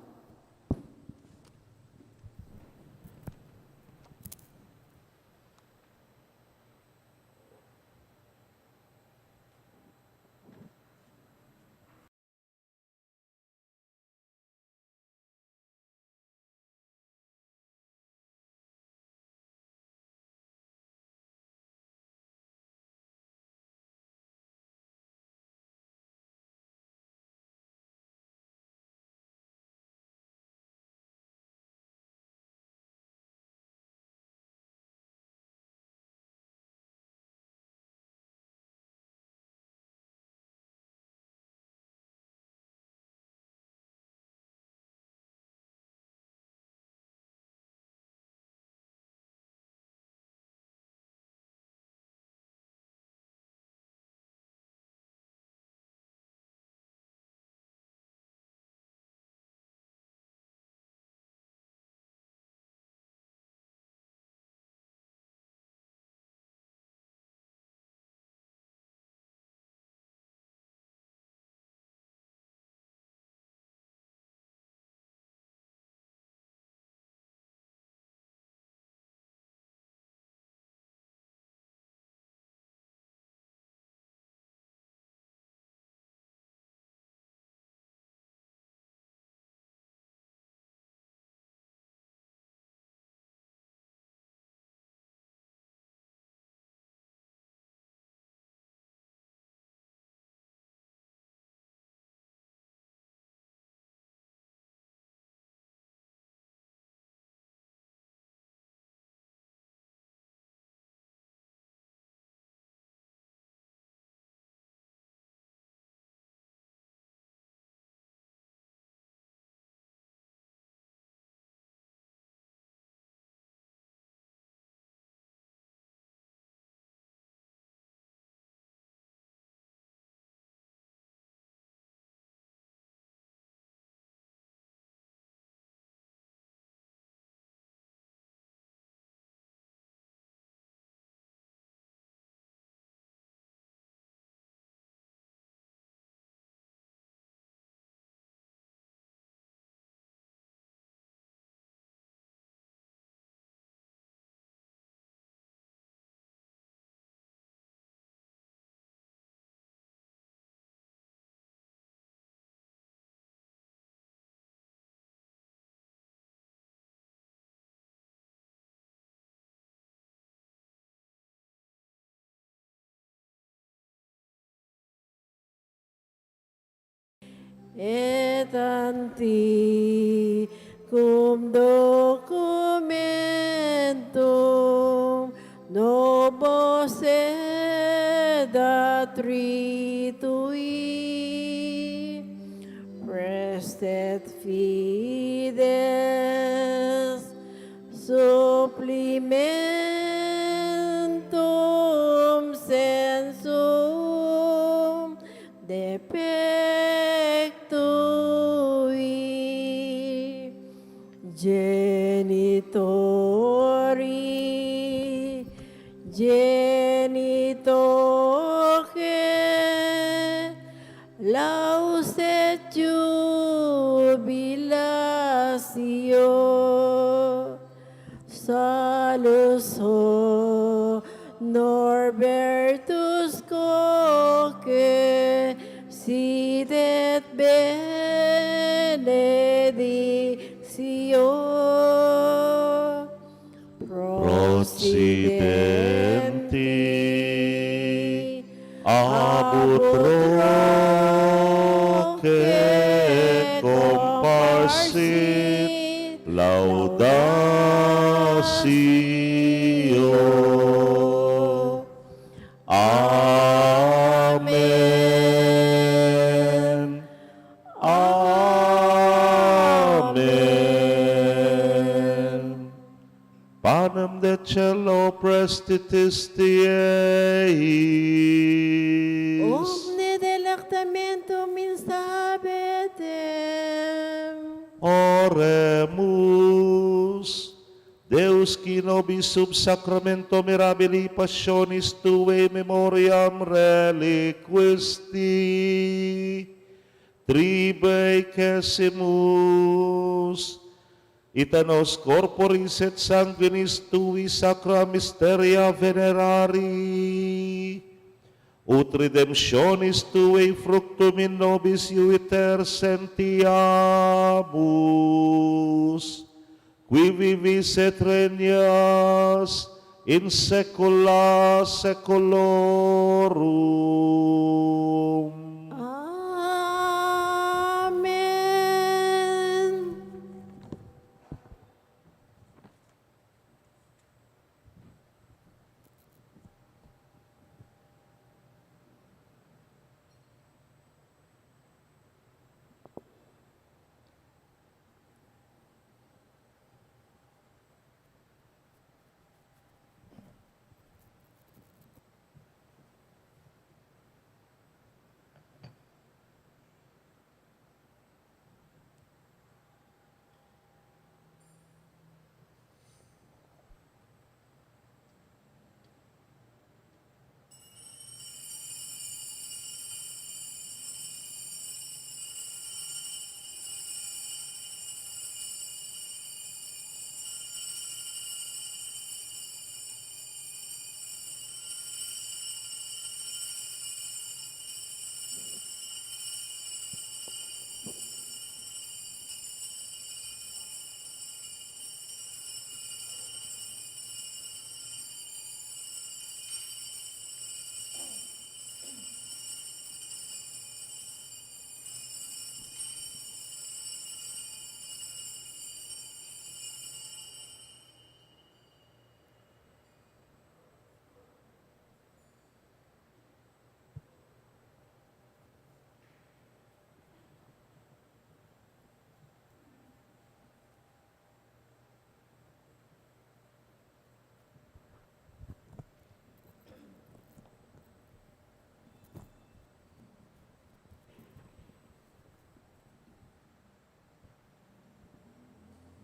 Et antiquum documentum novos sed ad ritui, praestet fides supplimentum sensu defectui. Genitori, genitoque, laus et jubilatio, salus honor virtus quoque, sit et benedictio, procidenti ab utroque comparsit laudatio. Amen. Amen. Panem de caelo praestitis Dei. Omne delectamentum in saepe eadem. Oremus. Deus, qui nobis sub sacramento mirabilis passionis tuae memoriam reliquisti, tribuecimus, et a nos corporis et sanguinis tuis sacra mysteria venerari, ut redemptionis tuae fructum in nobis iuitur sentiamus, qui vivis et regnas in saecula saeculorum. Amen.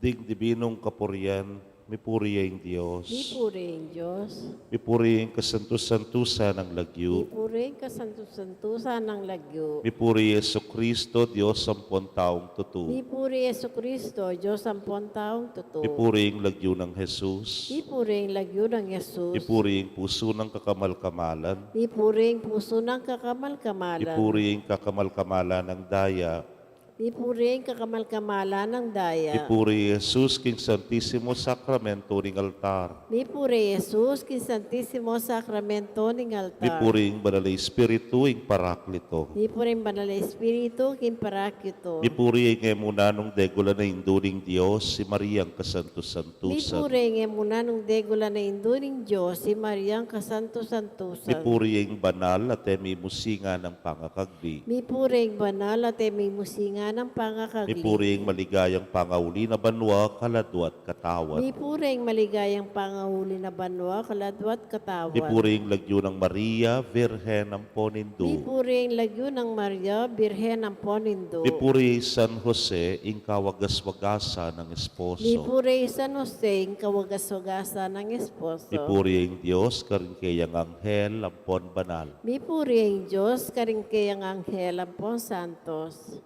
Ding dibinung kapurian, mipuri ya ing Dios. Mipuri ya ing Dios. Mipuri ya ing kasantu-santusan nang lagyu. Mipuri ya ing kasantu-santusan nang lagyu. Mipuri ya Jesucristo, Dios ampon taung tutu. Mipuri ya Jesucristo, Dios ampon taung tutu. Mipuri ya ing lagyu nang Jesus. Mipuri ya ing lagyu nang Jesus. Mipuri ya ing pusu nang kakamal-kamalan. Mipuri ya ing pusu nang kakamal-kamalan. Mipuri ya ing kakamal-kamalan nang daya. Mipuri ing kakamal-kamalan nang daya. Mipuri i Jesus king Santisimo Sakramento ning altar. Mipuri i Jesus king Santisimo Sakramento ning altar. Mipuri ing Banal a Espiritu, ing Parakleto. Mipuri ing Banal a Espiritu, king Parakleto. Mipuri ing e mu nanung degulan a Indu ning Dios, i Mariang kasantu-santusan. Mipuri ing e mu nanung degulan a Indu ning Dios, i Mariang kasantu-santusan. Mipuri ing banal at e mimusingan a pangakagli. Mipuri ing banal at e mimusingan a pangakagli. Mipuri ing maligayang pangauli na banua, kaladua at katawan. Mipuri ing maligayang pangauli na banua, kaladua at katawan. Mipuri ing lagyu nang Maria, Birhen ampon Indu. Mipuri ing lagyu nang Maria, Birhen ampon Indu. Mipuri i San Jose, ing kawagas-wagasan nang esposo. Mipuri i San Jose, ing kawagas-wagasan nang esposo. Mipuri ing Dios karing keyang anghel ampon banal. Mipuri ing Dios karing keyang anghel ampon santos.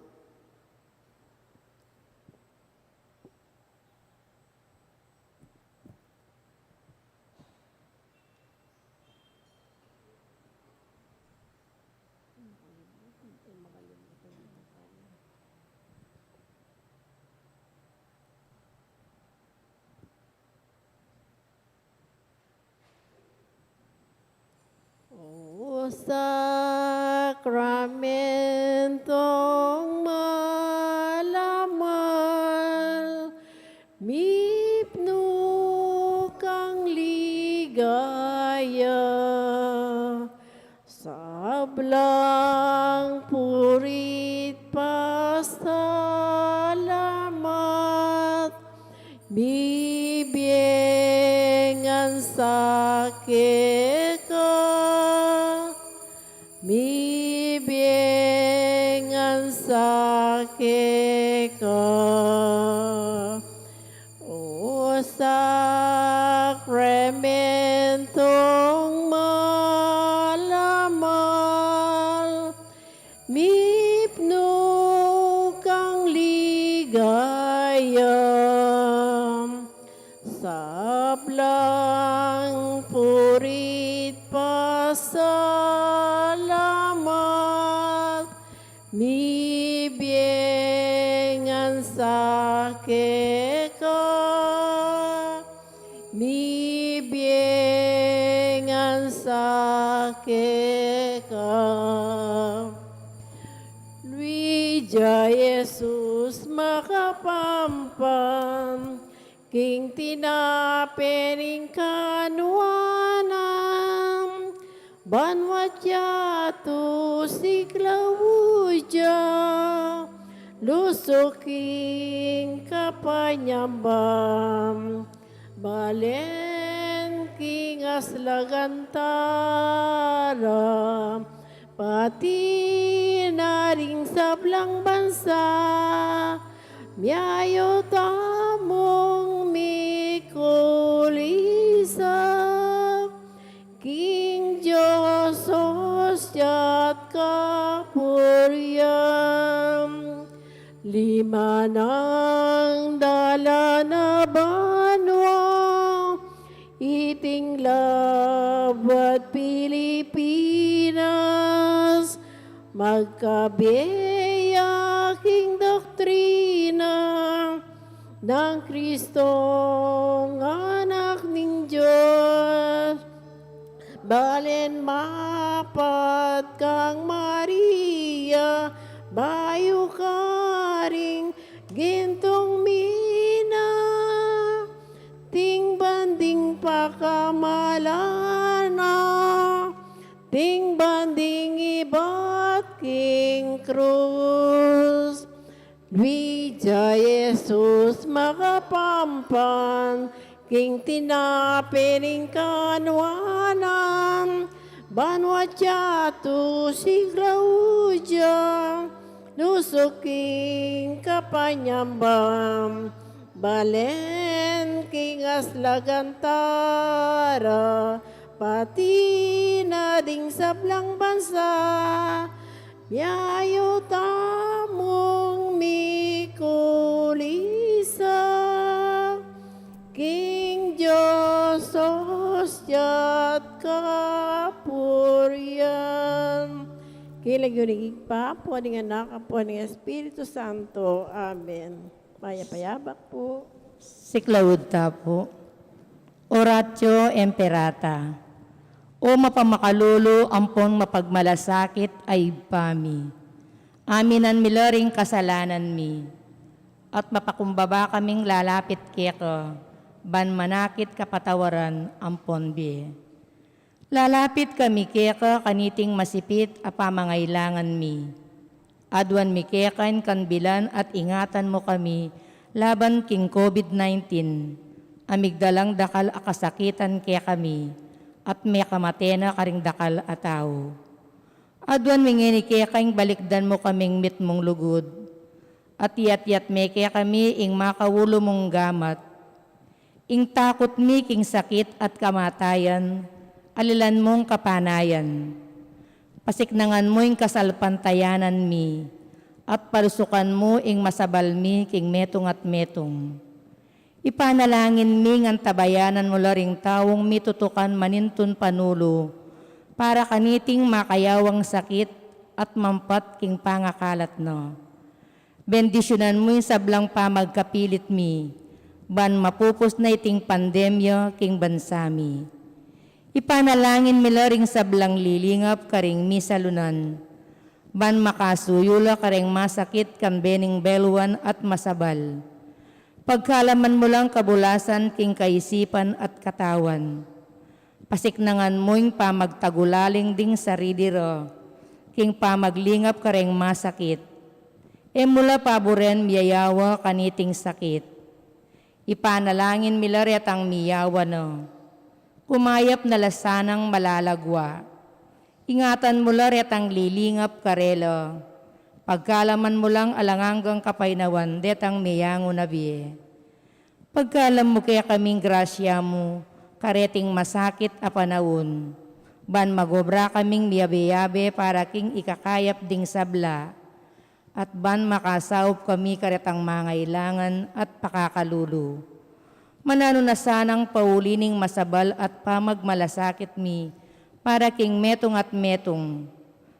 O sakramentong malamal, mipnu kang ligaya, sablang puri't pasalamat, mibie ngan sa keka, mibie ngan sa keka. O sakramentong malamal, mipnu kang ligaya, sablang puri't pasalamat, mibie ngan sa keka, mibie ngan sa keka. Luid ya Jesus makapampan, king tinape ning kanuanan, banua't yatu siklaud ya, lusuk king kapanyamban, balen king aslagan tara, pati na ring sablang bansa, miyayu tamung mikulisa, king Dios hostia't kapurian. Lima nang dalan a banua, iting labuad Pilipinas, magkabie ya king doktrina nang Kristong Anak ning Dios. Balen mapat kang Maria, bayu karing gintung mina, atin ban ding pakamalan na, atin ban ding ibat king krus. Luid ya Jesus makapampan, king tinape ning kanuanan, banua't yatu siklaud ya, lusuk king kapanyamban, balen king aslagan tara, pati na ding sablang bansa, miyayu tamung mikulisa, king Dios hostia't kapurian. King lagyu ning Ibpa, ampo ning Anak, ampo ning Espiritu Santo. Amen. Mayap a yabak pu. Siklaud ta pu. Oratio Imperata. O mapamakalulu ampon mapagmalasakit a Ibpa mi, aminan mi la ring kasalanan mi, at mapakumbaba kaming lalapit keka, ban manakit kapatawaran ampon bie. Lalapit kami keka kaniting masipit a pamangailangan mi. Aduan mi keka ing kanbilan at ingatan mu kami laban king COVID nineteen, a migdalang dakal a kasakitan kekami, at mekamate na karing dakal a tau. Aduan mi ngeni keka ing balikdan mu kaming mitmung lugud, at iyat-iyat me kekami ing makaulu mung gamat. Ing takut mi king sakit at kamatayan, alilan mung kapanayan. Pasiknangan mu ing kasalpantayanan mi, at palusukan mu ing masabal mi king metung at metung. Ipanalangin mi ngan tabayanan mu la ring taung mitutukan manintun panulu, para kaniting makayawang sakit at mampat king pangakalat na. Bendisyunan mu ing sablang pamagkapilit mi, ban mapupus na iting pandemya king bansa mi. Ipanalangin mi la ring sablang lilingap karing misalunan, ban makasuyu la karing masakit kambe ning beluan at masabal. Pagkalaman mu lang kabulasan king kaisipan at katawan. Pasiknangan mu ing pamagtagulaling ding sarili ra king pamaglingap kareng masakit. E mu la paburen miyayawa kaniting sakit. Ipanalangin mi la retang miyawa na. Kumayap na la sanang malalagwa. Ingatan mu la retang lilingap karela. Pagkalaman mu lang alang anggang kapaynawan detang miyangu na bie. Pagkalam mu kekaming grasya mu kareting masakit a panaun, ban magobra kaming miyabe-yabe para king ikakayap ding sabla, at ban makasaup kami karetang mangailangan at pakakalulu. Mananu na sanang pauli ning masabal at pamagmalasakit mi para king metung at metung.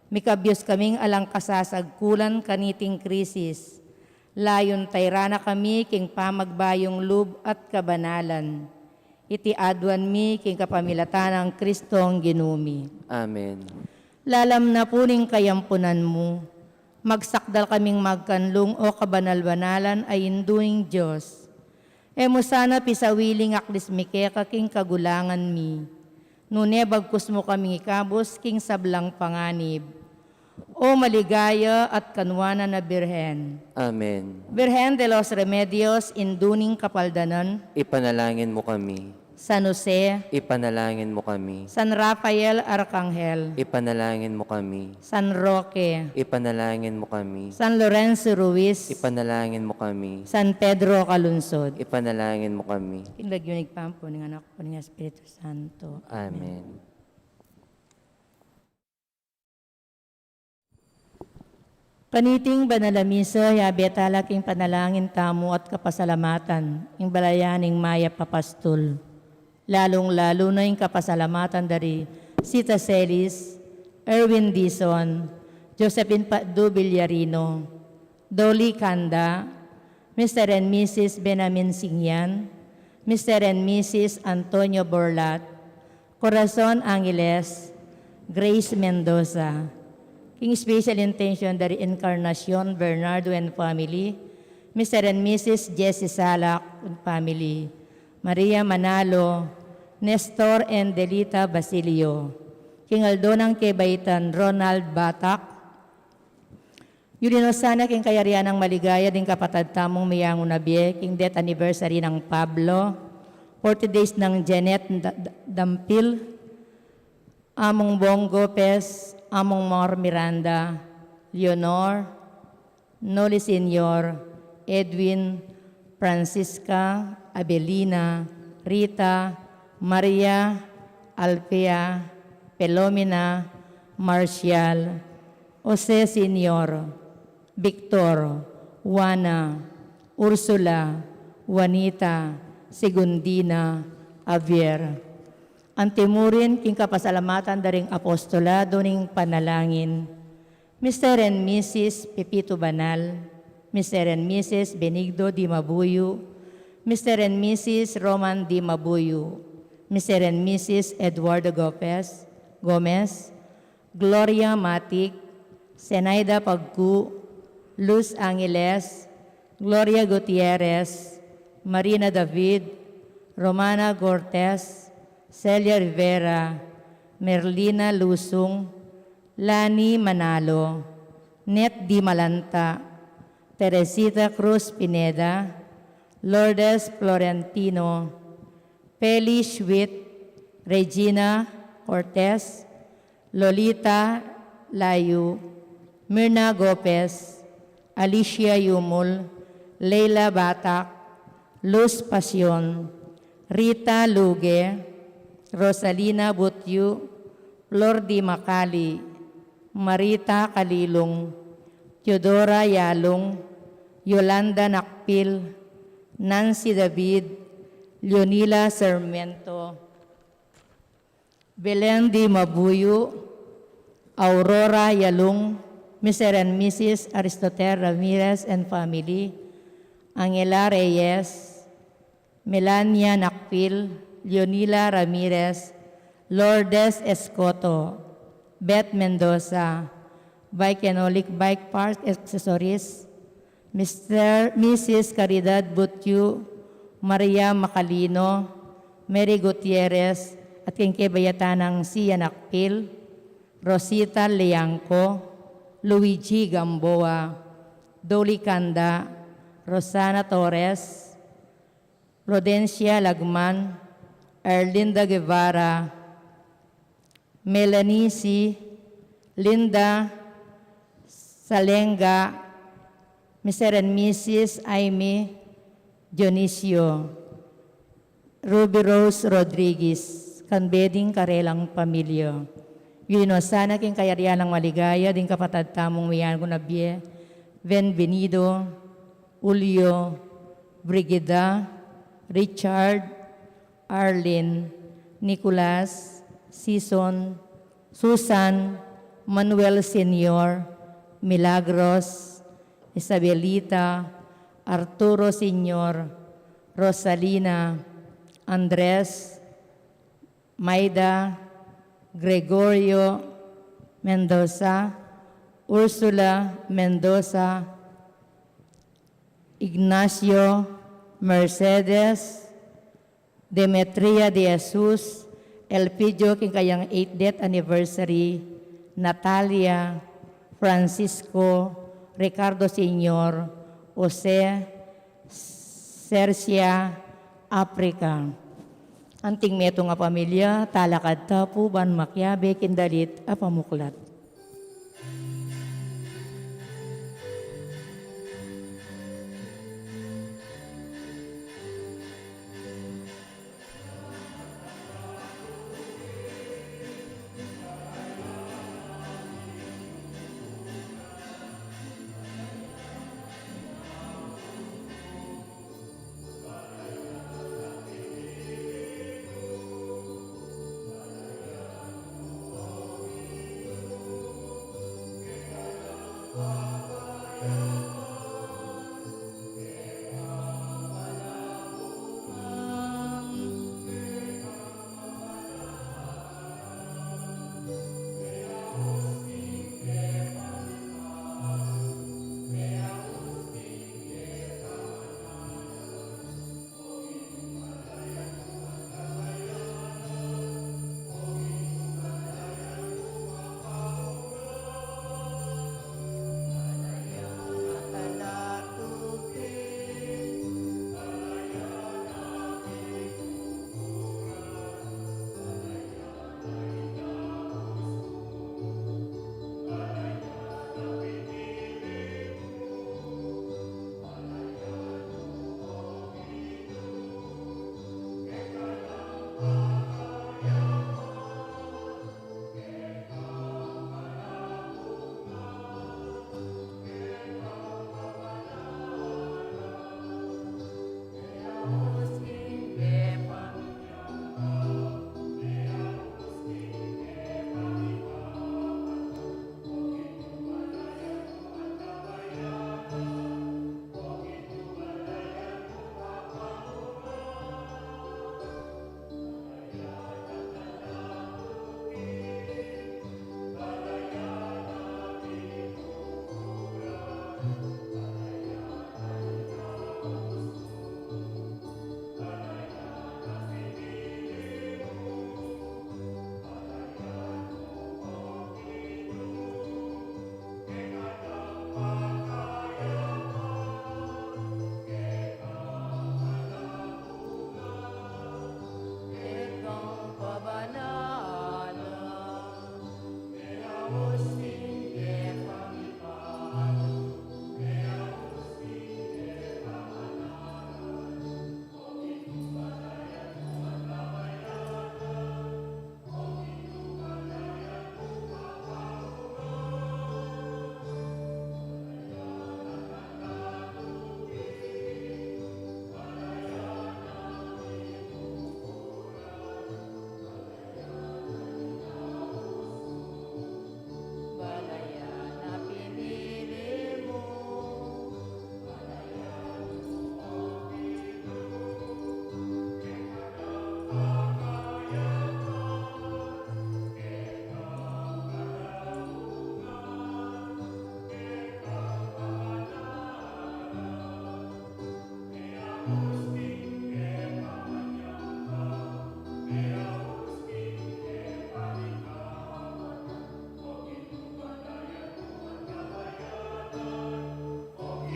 Mikabyus kaming alang kasasagkulan kaniting krisis. Layun tayra na kami king pamagbayung lub at kabanalan. Iti aduan mi king kapamilatan nang Kristong Ginu mi. Amen. Lalam na pu ning kayampunan mu, magsakdal kaming magkanlung, o kabanal-banalan a Indu ning Dios. E mu sana pisawiling aklis mi keka king kagulangan mi, nune bagkus mu kaming ikabus king sablang panganib. O maligaya at kanuanan a Birhen. Amen. Birhen de los Remedios, Indu ning Kapaldanan. Ipanalangin mu kami. San Jose. Ipanalangin mu kami. San Rafael Arkanghel. Ipanalangin mu kami. San Roque. Ipanalangin mu kami. San Lorenzo Ruiz. Ipanalangin mu kami. San Pedro Calungsod. Ipanalangin mu kami. King lagyu ning Ibpa, ampo ning Anak, ampo ning Espiritu Santo. Amen. Kaniting banal a misa, yabe tala king panalangin tamu at kapasalamatan ing balayan ning mayap a pastul, lalung-lalu na ing kapasalamatan da ri Sita Celis, Erwin Dizon, Josephine Padu Villarino, Dolly Canda, Mister and Missus Benamin Singyan, Mister and Missus Antonio Borlat, Corazon Angeles, Grace Mendoza. King special intention da ri Encarnacion Bernardo and family, Mister and Missus Jesse Salak and family, Maria Manalo, Nestor and Delita Basilio. King aldo nang kebaitan, Ronald Batak, Yuli no sana king kayarian nang maligaya ding kapatad tamung miyangu na bie king death anniversary nang Pablo, forty days nang Janet Da-, Da-, Dampil, Among Bong Gopez, Among Mor Miranda, Leonor, Noli Senior, Edwin, Francisca, Abelina, Rita, Maria, Alfea, Pelomina, Marcial, Jose Senior, Victor, Juana, Ursula, Juanita, Segundina, Javier. Antimurin king kapasalamatan da ring apostolado ning panalangin, Mister and Missus Pepito Banal, Mister and Missus Benigdo Dimabuyu, Mister and Missus Roman Dimabuyu, Mister and Missus Eduardo Gopez, Gomez, Gloria Matic, Zenaida Pagcu, Luz Angeles, Gloria Gutierrez, Marina David, Romana Cortez, Celia Rivera, Merlina Lusung, Lani Manalo, Net Di Malanta, Teresita Cruz Pineda, Lourdes Florentino, Peli Schwit, Regina Cortez, Lolita Layu, Mirna Gopez, Alicia Yumul, Leila Batak, Luz Pasion, Rita Luge, Rosalina Butyu, Flor Di Macali, Marita Kalilung, Teodora Yalung, Yolanda Nakpil, Nancy David, Leonila Sarmiento, Belen Dimabuyu, Aurora Yalung, Mister and Missus Aristotel Ramirez and family, Angela Reyes, Melania Nakpil, Leonila Ramirez, Lourdes Escoto, Beth Mendoza, Bike and Olic Bike Parts Accessories, Mister, Missus Caridad Butyu, Maria Macalino, Mary Gutierrez, at king kebayatan nang Sia Nakpil, Rosita Liangco, Luigi Gamboa, Dolly Canda, Rosana Torres, Prudencia Lagman, Erlinda Guevara, Melanie C., Linda Salenga, Mister and Missus Aimee Dionisio, Ruby Rose Rodriguez, kambe ding karelang pamilya. Yu ing sana king kayarian nang maligaya ding kapatad tamung miyanggu na bie, Benvenido, Julio, Brigida, Richard, Arlene, Nicolas, Sison, Susan, Manuel Senior, Milagros, Isabelita, Arturo Senior, Rosalina, Andres, Maida, Gregorio Mendoza, Ursula Mendoza, Ignacio, Mercedes, Demetria de Jesus, Elpidio king kayang eightieth death anniversary, Natalia, Francisco, Ricardo Senior, Jose, Sersia, Africa. Anting metung a pamilya, talakad ta pu ban makiabe king dalit a pamuklat.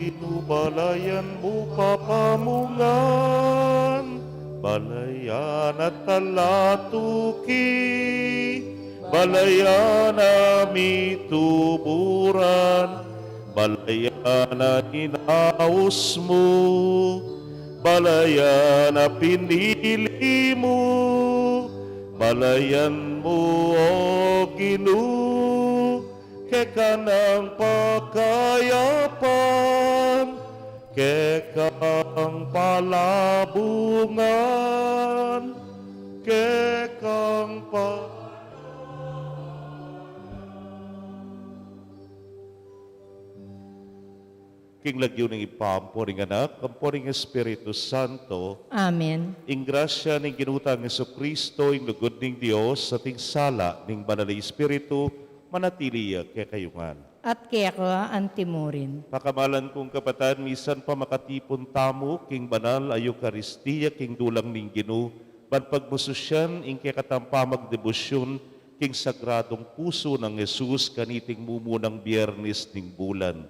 Ginu, balayan mu papamungan, balayan a talatuki, balayan a mituburan, balayan a inaus mu, balayan a pinili mu, balayan mu, O Ginu, keka nang pakayapan, kekang palabungan, kekang pa- King lagyu ning Ibpa, ampo ning Anak, ampo ning Espiritu Santo. Amen. Ing grasya ning Ginu tang Jesucristo, ing lugud ning Dios, at ing sala ning Banal a Espiritu, manatili ya kekayu ngan. At keka antimurin. Pakamalan kung kapatad, misan pa makatipun tamu king banal a Eukaristia king dulang ning Ginu, ban pagmususian ing kekatang pamagdebusyun king Sagradung Pusu nang Jesus kaniting mumunang Biyernes ning bulan.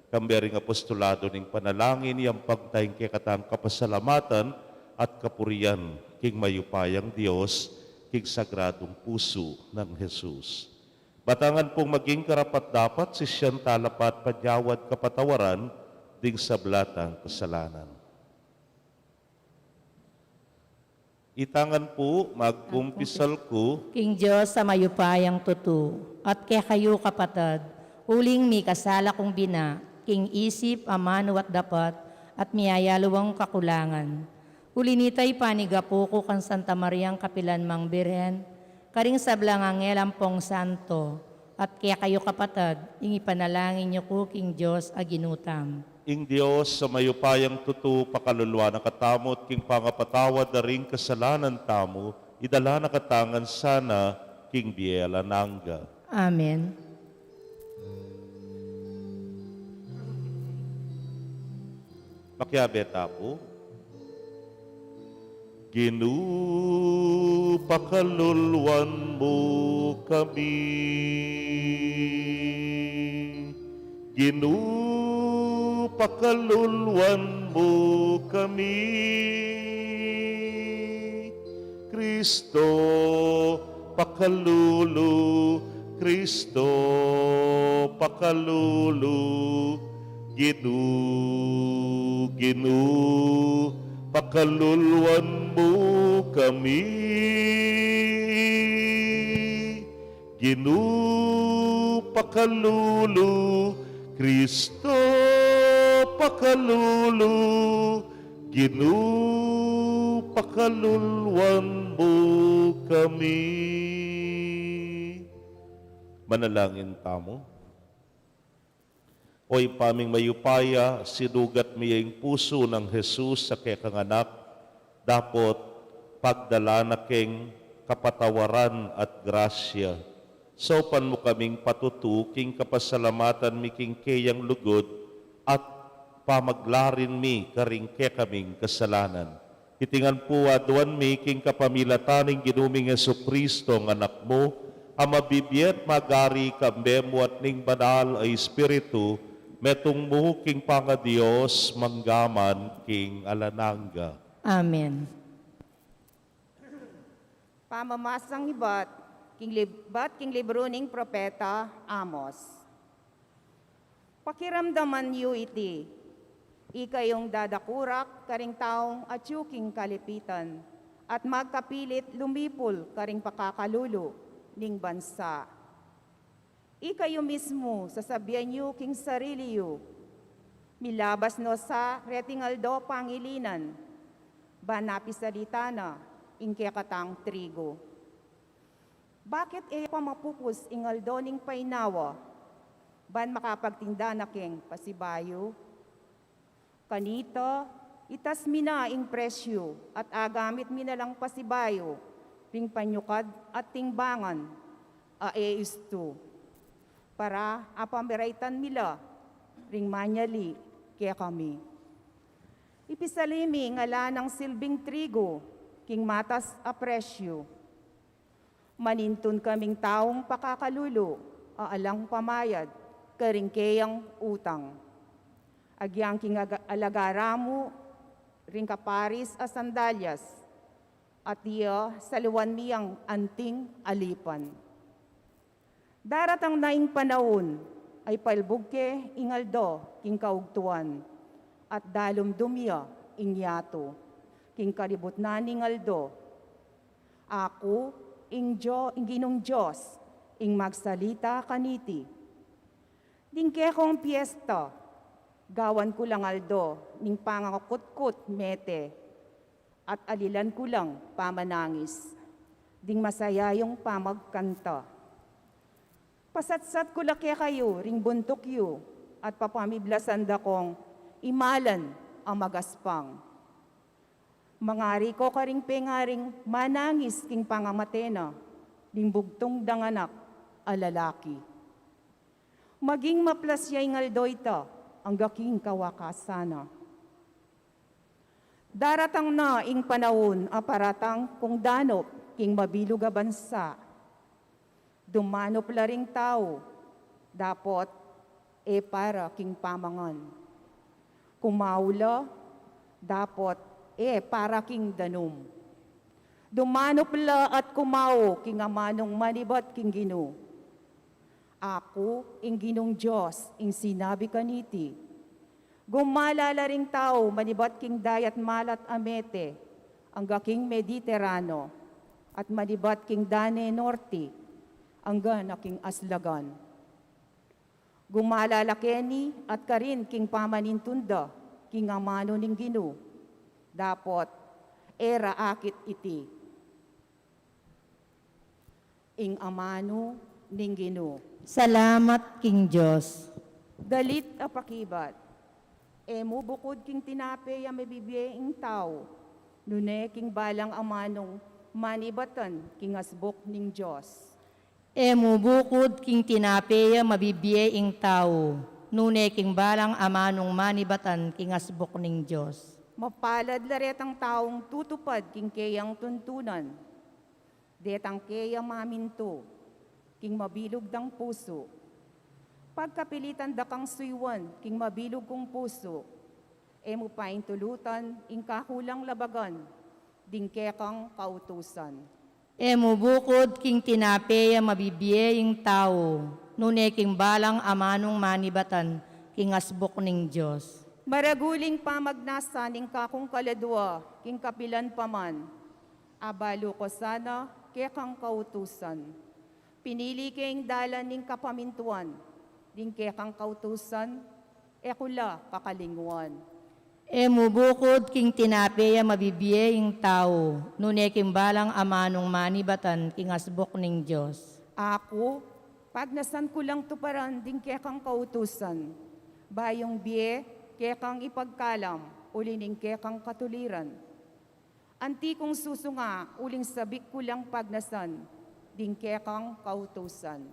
Kambe ring apostolado ning panalangin, yampang ta ing kekatang kapasalamatan at kapurian king mayupayang Dios, king Sagradung Pusu nang Jesus. Batangan pung maging karapat-dapat, sisian tala pa at panyawad kapatawaran ding sabla tang kasalanan. Itangan pu, magkumpisal ku king Dios a mayupayang tutu, at kekayu kapatad, uling mikasala kung bina, king isip, amanu at dapat, at miyayaluang kakulangan. Uli nita ipanigapu ku kang Santa Mariang kapilan mang Birhen, karing sablang anghel ampong santo, at kekayu kapatad, ing ipanalangin yu ku king Dios a Ginu tam. Ing Dios a mayupayang tutu pakaluluan na katamu at king pangapatawad da ring kasalanan tamu, idala na katamu ngan sana king bie alang angga. Amen. Makiabe ta pu. Ginu, pakaluluan mu kami. Ginu, pakaluluan mu kami. Kristo, pakalulu, Kristo, pakalulu, Ginu, Ginu, pakaluluan mu kami. Ginu, pakalulu, Kristo, pakalulu, Ginu, pakaluluan mu kami. Manalangin tamu. O Ibpa ming mayupaya, sinugat mi ya ing pusu nang Jesus a kekang Anak, dapot pagdalan na keng kapatawaran at grasya. Saupan mu kaming patutu king kapasalamatan mi king keyang lugud at pamaglarin mi karing kekaming kasalanan. Iti ngan pu aduan mi king kapamilatan ning Ginu ming Jesucristo, a Anak mu, a mabibie at magari kambe mu at ning Banal a Espiritu, metung mu king pangaDios, mangga man king alang angga. Amen. Pamamasang ibat king lib-, ibat king libru ning propeta Amos. Pakiramdaman yu iti, ikayung dadakurak karing taung atyu king kalipitan, at magkapilit lumipul karing pakakalulu ning bansa. Ikayu mismu, sasabian yu king sarili yu, "Milabas no sa reting aldo pangilinan, ban mapisalita na ing kekatang trigu." Bakit e pa mapupus ing aldo ning painawa, ban makapagtinda na keng pasibayu? Kanita, itas mi na ing presyu at agamit mi na lang pasibayu ring panyukad at timbangan a e ustu, para apamiraitan mi la ring manyali kekami. Ipisali mi ing ala nang silbing trigu king matas a presyu. Manintun kaming taung pakakalulu a alang pamayad karing keyang utang. Agyang king aga-, alagara mu ring kaparis a sandalyas, at iya saluan mi yang anting alipan. Daratang na ing panaun a ipalbug ke ing aldo king kaugtuan, at dalumdum ya ing yatu king kaributnan ning aldo. Aku, ing Dio-, ing Ginung Dios, ing magsalita kaniti. Ding kekong piesta, gawan ku lang aldo ning pangangakutkut mete, at alilan ku lang pamanangis ding masayayung pamagkanta. Pasatsat ku la kekayu ring buntuk yu, at papamiblasan da kong imalan a magaspang. Mangari ko karing pengaring manangis king pangamate na ding bugtung dang anak a lalaki. Maging maplas ya ing aldo ita angga king kawakasan na. Daratang na ing panaun a paratang kung danup king mabilug a bansa. Dumanup la ring tau, dapot e para king pamangan. Kumau la, dapot e para king danum. Dumanup la at kumau king amanung manibat king Ginu. Aku, ing Ginung Dios, ing sinabi kaniti. Gumala la ring tau manibat king dayat malat a mete angga king Mediterrano, at manibat king dane norte angga na king aslagan. Gumala la keni at karin king pamanintun da king amanu ning Ginu, dapot e ra akit iti. Ing amanu ning Ginu. Salamat king Dios. Dalit a pakibat. E mu bukud king tinape a mabibie ing tau, nune king balang amanung manibatan king asbuk ning Dios. E mu bukud king tinape a mabibie ing tau, nune king balang amanung manibatan king asbuk ning Dios. Mapalad la retang taung tutupad king keyang tuntunan. Detang keya mamintu king mabilug dang pusu. Pagkapilitan da kang suyuan king mabilug kung pusu, e mu paintulutan ing kakulang labagan ding kekang kautusan. E mu bukud king tinape a mabibie ing tau, nune king balang amanung manibatan king asbuk ning Dios. Maragul ing pamagnasa ning kakung kaladua king kapilan pa man. Abalu ko sana kekang kautusan. Pinili ke ing dalan ning kapamintuan, ding kekang kautusan, e ku la kakalinguan. E mu bukud king tinape a mabibie ing tau, nune king balang amanung manibatan king asbuk ning Dios. Aku, pagnasan ku lang tuparan ding kekang kautusan. Bayung bie kekang ipagkalam, uli ning kekang katuliran. Anti kung susunga, uling sabik ku lang pagnasan ding kekang kautusan.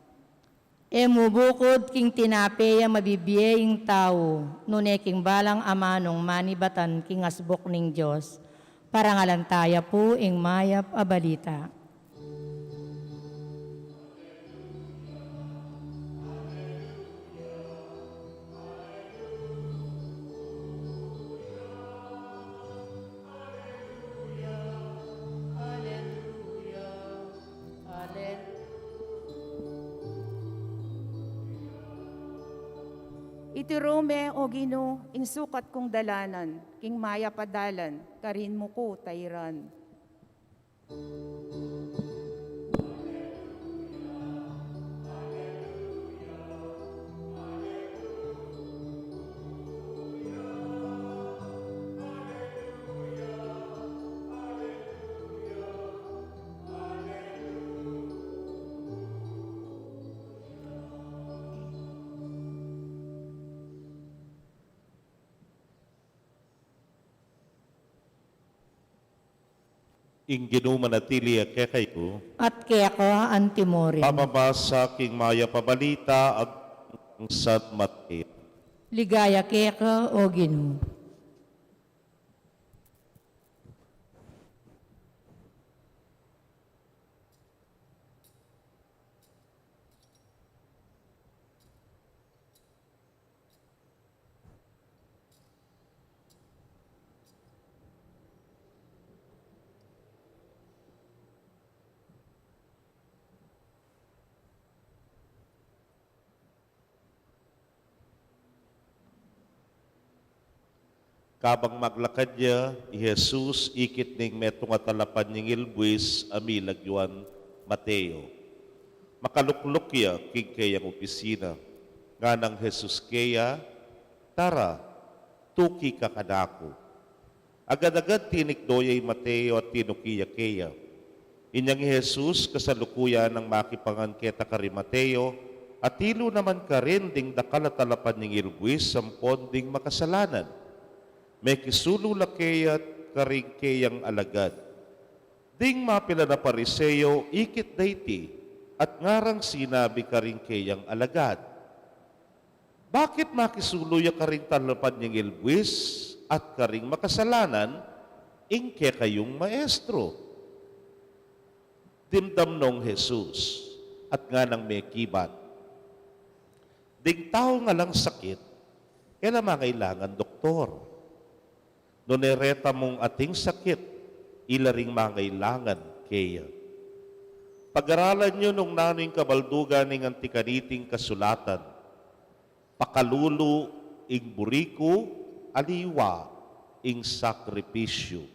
E mu bukud king tinape a mabibie ing tau, nune king balang amanung manibatan king asbuk ning Dios. Parangalan taya pu ing mayap a balita. Ituru me, O Ginu, ing sukat kung dalanan king mayap a dalan, karin mu ku tairan. Ing Ginu manatili ya kekayu. At keka antimurin. Pamamasa king mayap a balita agpang kang San Mateo. Ligaya keka, O Ginu. Kabang maglakad ya i Jesus ikit ning metung a talapanyingil buis a milagyuan Mateo. Makalukluk ya king keyang opisina. Nganang Jesus keya, "Tara, tuki ka kanaku." Agad-agad tinikdo ya i Mateo at tinuki ya keya. Inyang i Jesus, kasalukuyan nang makipangan keta kari Mateo, atilu naman karin ding dakal a talapanyingil buis ampon ding makasalanan. Mekisulu la keya karing keyang alagad. Ding mapilan a Pariseo ikit da iti, at ngarang sinabi karing keyang alagad, "Bakit makisulu ya karing talapanyingil buis at karing makasalanan ing kekayung maestro?" Dimdam nong Jesus at nganang mekibat, "Ding tau alang sakit, e la mangailangan doktor. Nune reta mung ating sakit, ila ring mangailangan keya. Pag-aralan yu nung nanu ing kabaldugan ning anti kaniting kasulatan, 'Pakalulu ing buri ku, aliwa ing sakripisyu.'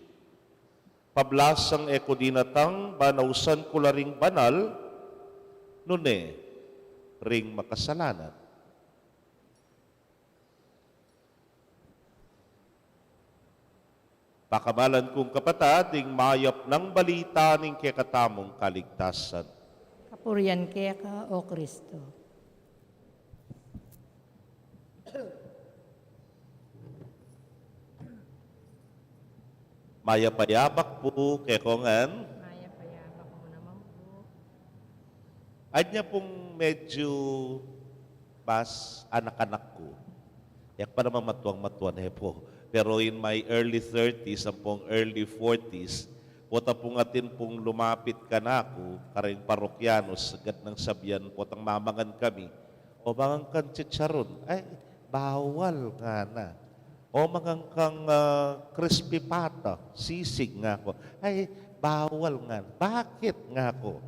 Pablasang e ku dinatang, ban ausan ku la ring banal, nune ring makasalanan." Pakamalan kung kapatad, ing mayap nang balita ning kekatamung kaligtasan. Kapurian keka, O Kristo. Mayap a yabak pu kekongan. Mayap a yabak mu naman pu. Anya pung medyo mas anak-anak ku. Yak pa naman matuang-matuan e pu. Pero in my early thirties, ampong early forties, pota pung atin pung lumapit kanaku, karing parokyanos, agad nang sabian, potang mamangan kami, "O, mangan kang chicharon." "Ay, bawal," ngana. "O, mangan kang, ah, crispy pata, sisig," ngaku. "Ay, bawal," ngana. "Bakit?" ngaku.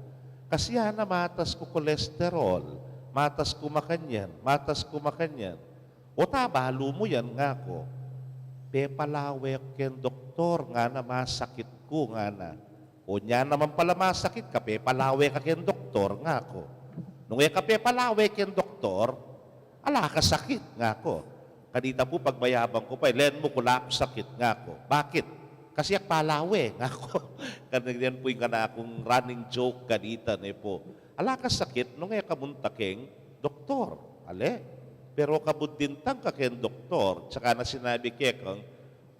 "Kasi," ngana, "matas ku kolesterol, matas ku makanyan, matas ku makanyan." "O, ta balu mu yan," ngaku. "Pepalawe ku keng doktor," ngana, "masakit ku," ngana. "O, nya naman pala masakit ka, pepalawe ka keng doktor," ngaku. "Nung e ka pepalawe keng doktor, ala ka sakit," ngaku. Kanita pu pagmayabang ku pa, "Len mu ku la ku sakit," ngaku. "Bakit?" "Kasi ak palawe," ngaku. Kanyan pu ing kanakung running joke kanita ne pu. "Ala ka sakit nung e ka munta keng doktor." Ale? Pero kabud dintang ka keng doktor, tsaka na sinabi kekang,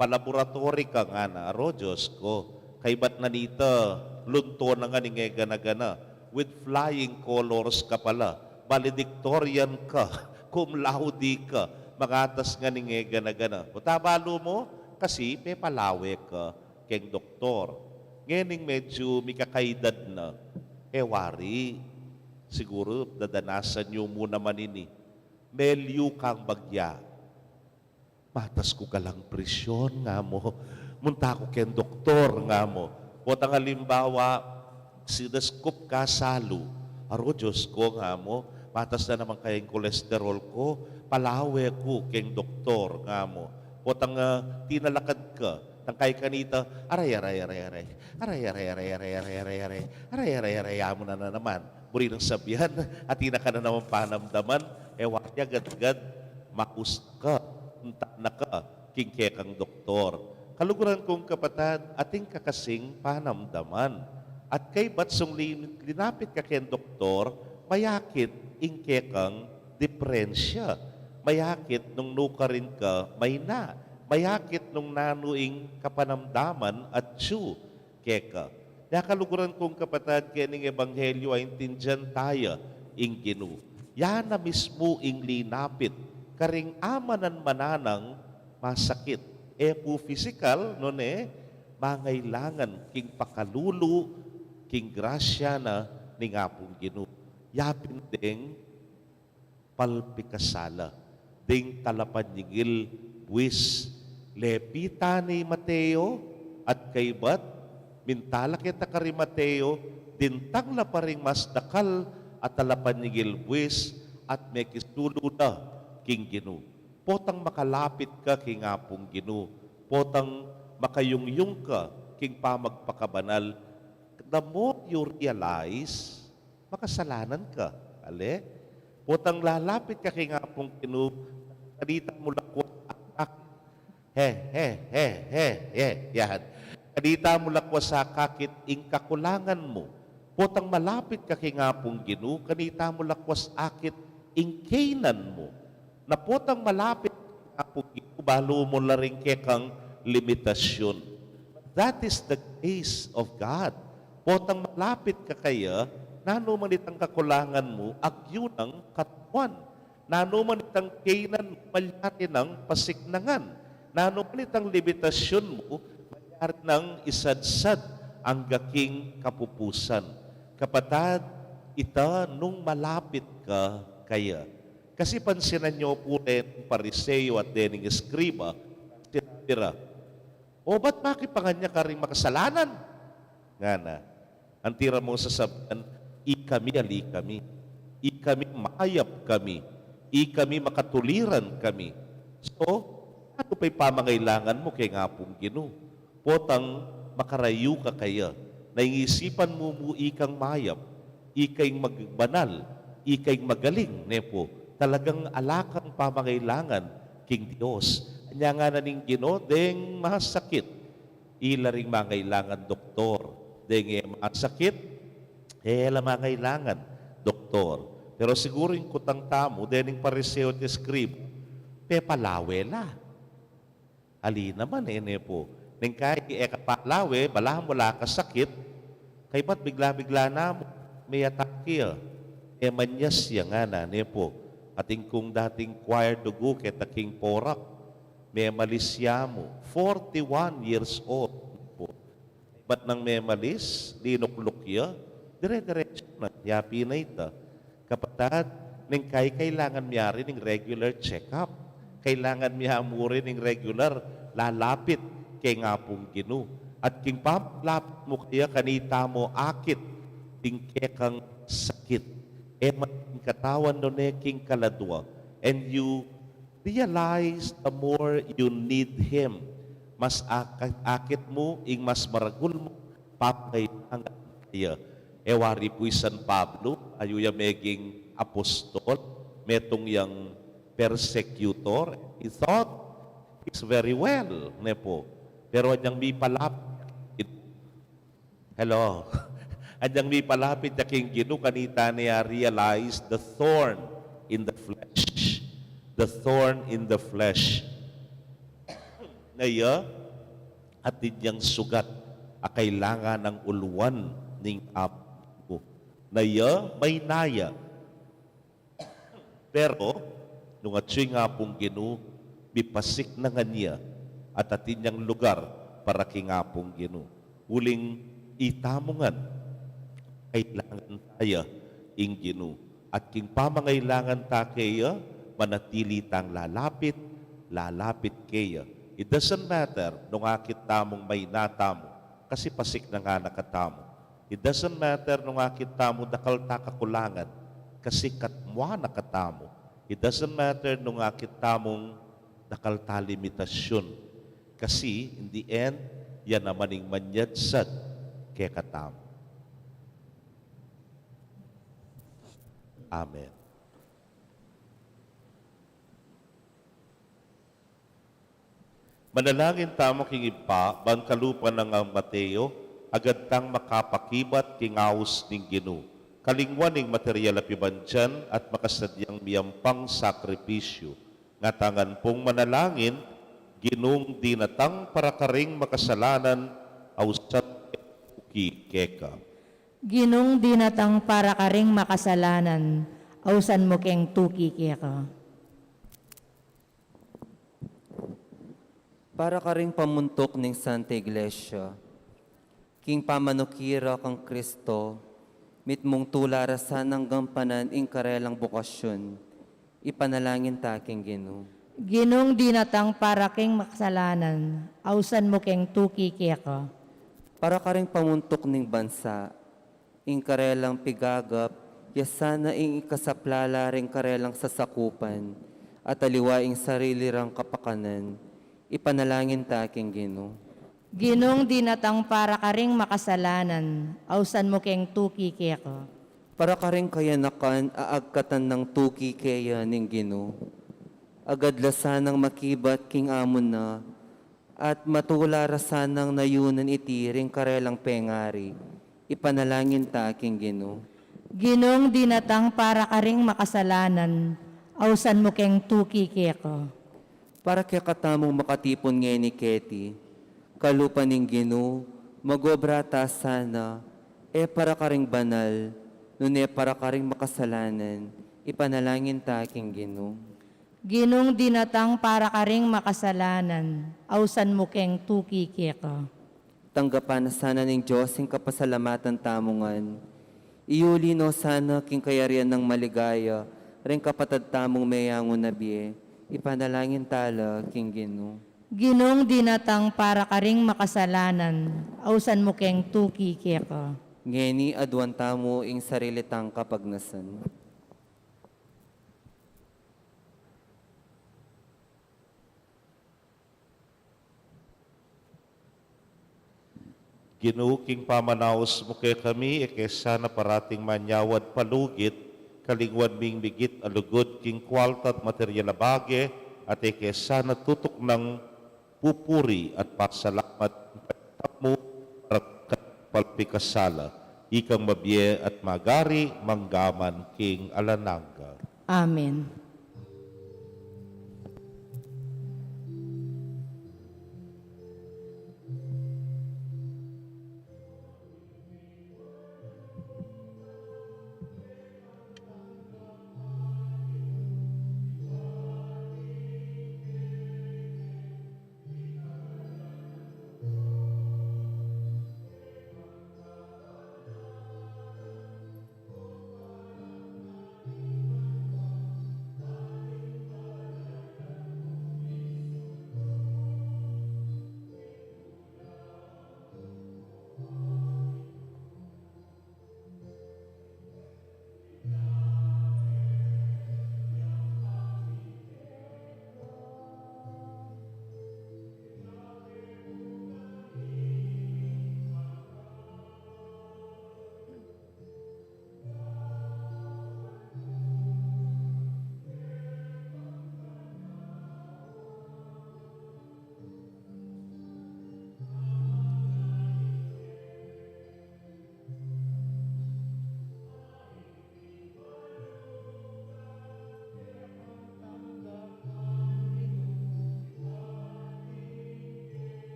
"Pa-laboratory ka," ngana. Aro, Dios ku, kaybat na nita, lunto na ngan ing e gana-gana. With flying colors ka pala. Valedictorian ka, cum laude ka, mangatas ngan ing e gana-gana. O, ta balu mu, kasi pepalawe ka keng doktor. Ngening medyo mikakaedad na, e wari, siguru dadanasan yu mu naman ini. Melyu kang bagya. "Matas ku galang presyon," nga mu. "Munta ku keng doktor," nga mu. Potang alimbawa, sineskup ka salu. "Aro, Dios ku," nga mu, "matas na naman kaya ing kolesterol ku, palawe ku keng doktor," nga mu. Potang, ah, tinalakad ka, tangkay kanita, "Aray, aray, aray, aray. Aray, aray, aray, aray, aray, aray, aray. Aray, aray, aray, amu na naman." Buri nang sabian, atin na ka na naman panamdaman, e wari agad-agad, maus ka, punta na ka king kekang doktor. Kaluguran kung kapatad, atin ka kasing panamdaman. At kaybat sung lin-, linapit ka keng doktor, mayakit ing kekang diperensya. Mayakit nung nukarin ka mayna. Mayakit nung nanu ing kapanamdaman atyu keka. Nya kaluguran kung kapatad, kening ebanghelyu aintindian taya ing Ginu. Ya na mismu ing linapit karing amanan mananang masakit. E pu pisikal, nune, mangailangan king pakalulu, king grasya na ning Apung Ginu. Ya pin deng palpikasala, ding talapanyingil buis. Lepitan ne i Mateo at kaybat, minta la keta kari Mateo, dintang la pa ring mas dakal a talapanyingil buis at mekisulu la king Ginu. Potang makalapit ka king Apung Ginu, Potang makayungyung ka king pamagpakabanal, the more you realize, makasalanan ka. Ale? Potang lalapit ka king Apung Ginu, kanita mu lakwas akakit. He, he, he, he, he, yan. Kanita mu lakwas akakit ing kakulangan mu. Potang malapit ka king Apung Ginu, kanita mu lakwas akit ing kaynan mu. Na potang malapit ka king Apung Ginu, balu mu la ring kekang limitasyun. That is the grace of God. Potang malapit ka kaya, nanu man itang kakulangan mu, agyu nang katmuan. Nanu man itang kaynan mu, malyari nang pasiknangan. Nanu man itang limitasyun mu, malyari nang isadsad angga king kapupusan. Kapatad, ita nung malapit ka kaya. Kasi pansinan yu pu ring Pariseo at dening eskriba, sinabi ra, "O, ba't makipangan ya karing makasalanan?" Ngana. Anti ra mung sasabian, "Ikami ali kami. Ikami mayap kami. Ikami makatuliran kami." So, nanu pa ing pamangailangan mu keng Apung Ginu? Potang makarayu ka kaya, na ing isipan mu mu ikang mayap, ika ing magbanal, ika ing magaling, ne pu. Talagang ala kang pamangailangan king Dios. Anya ngana ning Ginu, deng masakit, ila ring mangailangan doktor. Deng e masakit, e la mangailangan doktor. Pero siguru ing kutang tamu, dening Pariseo at eskriba, pepalawe la. Ali naman e, ne pu. Neng kai e ka palawe, balamu ala kang sakit, kaybat bigla-bigla na mu me-atake ya, memanyas ya ngana, ne pu. Atin kung dating choir dugu keta king Porac, memalis ya mu, forty-one years old, ne pu. Bat nang memalis, linukluk ya, dire-diretsu na, yapin na ita. Kapatad, neng kai kailangan mi ari ning regular check-up. Kailangan mi amuri ning regular lalapit keng Apung Ginu. At king pamlapit mu kaya, kanita mu akit ding kekang sakit. E man king katawan nune king kaladua. And you realize the more you need Him, mas ak-, akit mu ing mas maragul mung pangailangan kaya. E wari pu i San Pablo, ayu ya meging apostol, metung yang persecutor, he thought he's very well, ne pu. Pero anyang mipalapit Hello. Anyang mipalapit ya king Ginu, kanita ne ya realize the thorn in the flesh. The thorn in the flesh. Na ya, atin yang sugat a kailangan nang uluan ning Apu. Na ya, maynaya. Pero nung atyu ing Apung Ginu, mipasiknangan ya at atin yang lugar para king Apung Ginu. Uling itamu ngan, kailangan ta ya ing Ginu. At king pamangailangan ta keya, manatili tang lalapit, lalapit keya. It doesn't matter nung akit tamung maina tamu, kasi pasiknangan na katamu. It doesn't matter nung akit tamu dakal ta kakulangan, kasi katmuan na katamu. It doesn't matter nung akit tamung dakal ta limitasyun, kasi in the end, ya naman ing manyadsad kekatamu. Amen. Manalangin tamu king Ibpa, ban kalupa nang Mateo, agad tang makapakibat king aus ning Ginu. Kalingwan ing material a pibandian at makasadyang miyampang sakripisyu. Ngatangan pung manalangin, Ginung dinatang para karing makasalanan, ausan mu keng tuki keka. Ginung dinatang para karing makasalanan, ausan mu keng tuki keka. Para karing pamuntuk ning Santa Iglesia, king pamanuki ra kang Kristo, mitmung tula ra sanang gampanan ing karelang bokasyun, ipanalangin ta king Ginu. Ginung dinatang para king makasalanan, ausan mu keng tuki keka. Para karing pamuntuk ning bansa, ing karelang pigagap, ya sana ing ikasaplala ring karelang sasakupan, at aliwa ing sarili rang kapakanan, Ipanalangin ta king Ginu. Ginung dinatang para karing makasalanan, ausan mu keng tuki keka. Para karing kayanakan a agkatan nang tuki keya ning Ginu. Agad la sanang makibat king amu na, at matula ra sanang nayunan iti ring karelang pengari. Ipanalangin ta king Ginu. Ginung dinatang para karing makasalanan, ausan mu keng tuki keka. Para kekatamung makatipun ngeni keti, kalupa ning Ginu, magobra ta sana, e para karing banal, nune para karing makasalanan, ipanalangin ta king Ginu. Ginung dinatang para karing makasalanan, ausan mu keng tuki keka. Tanggapan na sana ning Dios ing kapasalamatan tamu ngan. Iuli no sana king kayarian nang maligaya, ring kapatad tamung meyangu na bie, ipanalangin ta la king Ginu. Ginung dinatang para karing makasalanan, ausan mu keng tuki keka. Ngeni aduan tamu ing sarili tang kapagnasan. Ginu, king pamanaus mu kekami, e ke sana parating manyawad palugit, kalingwan ming migit a lugud king kualta at material a bage, at e ke sana tutuknang pupuri at pasalamat mu para king palpikasala, ikang mabie at magari manggaman king alang angga. Amen.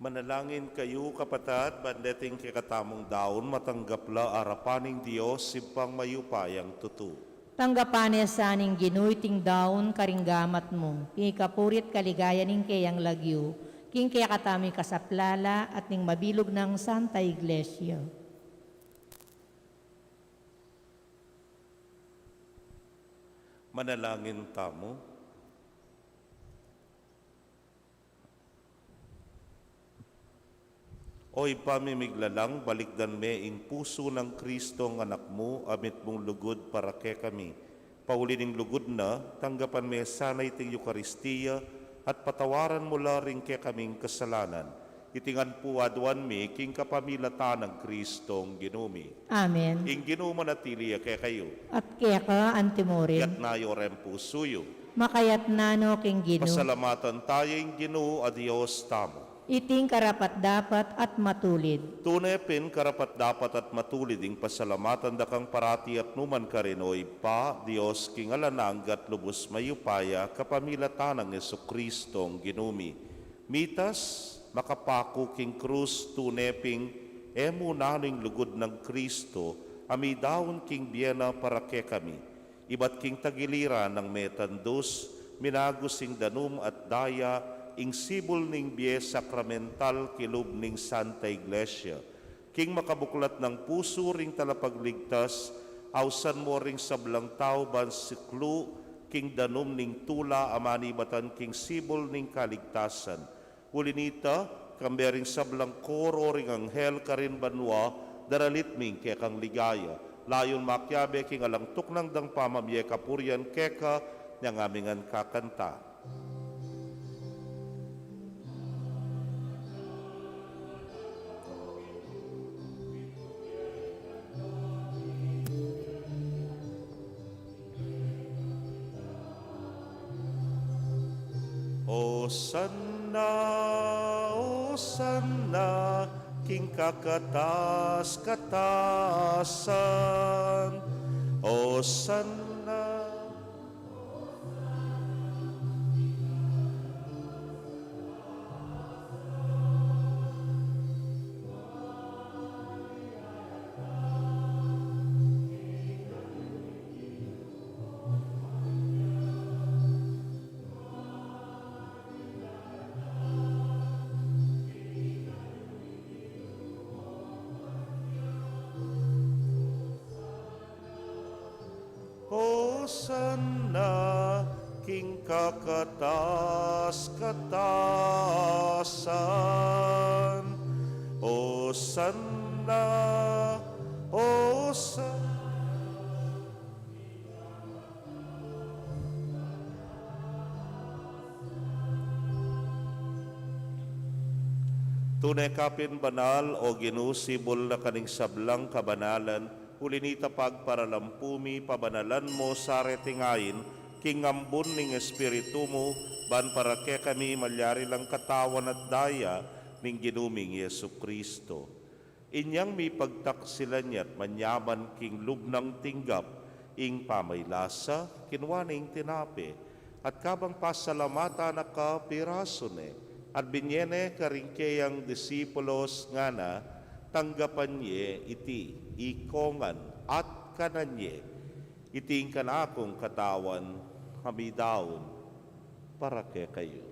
Manalangin kayu, kapatad, ban deting kekatamung daun matanggap la arapan ning Dios, Ibpang mayupayang tutu. Tanggapan ne sa ning Ginu iting daun karing gamat mu, king ikapuri't kaligayan ning keyang lagyu, king kekatamung kasaplalan at ning mabilug nang Santa Iglesia. Manalangin tamu. O Ibpa mi miglalang, balikdan me ing pusu nang Kristong Anak mu, a mitmung lugud para kekami. Pauli ning lugud na, tanggapan me sana iting Eukaristia, at patawaran mu la ring kekaming kasalanan. Iti ngan pu aduan mi king kapamilatan nang Kristong Ginu mi. Amen. Ing Ginu manatili ya kekayu. At keka antimurin. Itas yu reng pusu yu. Makaitas no king Ginu. Pasalamatan taya ing Ginu a Dios tamu. Iting karapat-dapat at matulid. Tune pin karapat-dapat at matulid ing pasalamatan da kang parati at nukarin man, O Ibpa, Dios king alang angga at lubus mayupaya, kapamilatan nang Jesukristong Ginu mi. Mitas, makapaku king krus, tune pin e mu nanu ing lugud nang Kristo, a midaun king bie na para kekami. Ibat king tagiliran nang metandus, minagus ing danum at daya, ing sibul ning bie sakramental kilub ning Santa Iglesia. King makabuklat nang pusu ring Talapagligtas, ausan mo ring sablang tau ban siklu king danum ning tula a manibatan king sibul ning kaligtasan. Uli nita, kambe ring sablang koro ring anghel karin banua, daralit mi ing kekang ligaya. Layun makiabe king alang tuknang dang pamamie kapurian keka, nyang ami ngan kakanta. Osanna, osanna, king kakatas-katasan. Osanna. Osanna king kakatas-katasan. Osanna, osanna. Tune ka pin banal, O Ginu, sibul na ka ning sablang kabanalan, uli nita pagparalampu mi, pabanalan mo sa reting ain, king ambun ning Espiritu mu, ban para kekami malyari lang katawan at daya ning Ginu ming Jesucristo. Inyang mipagtaksilan ya't manyaman king lub nang tinggap ing pamaylasa, kinua ne ing tinape, at kabang pasalamatan na ka, pirasu ne, at binye ne karing keyang disipulos ngana, tanggapan ye iti ikongan at kanan ye, iti ing kanakung katawan a midaun para kekayu.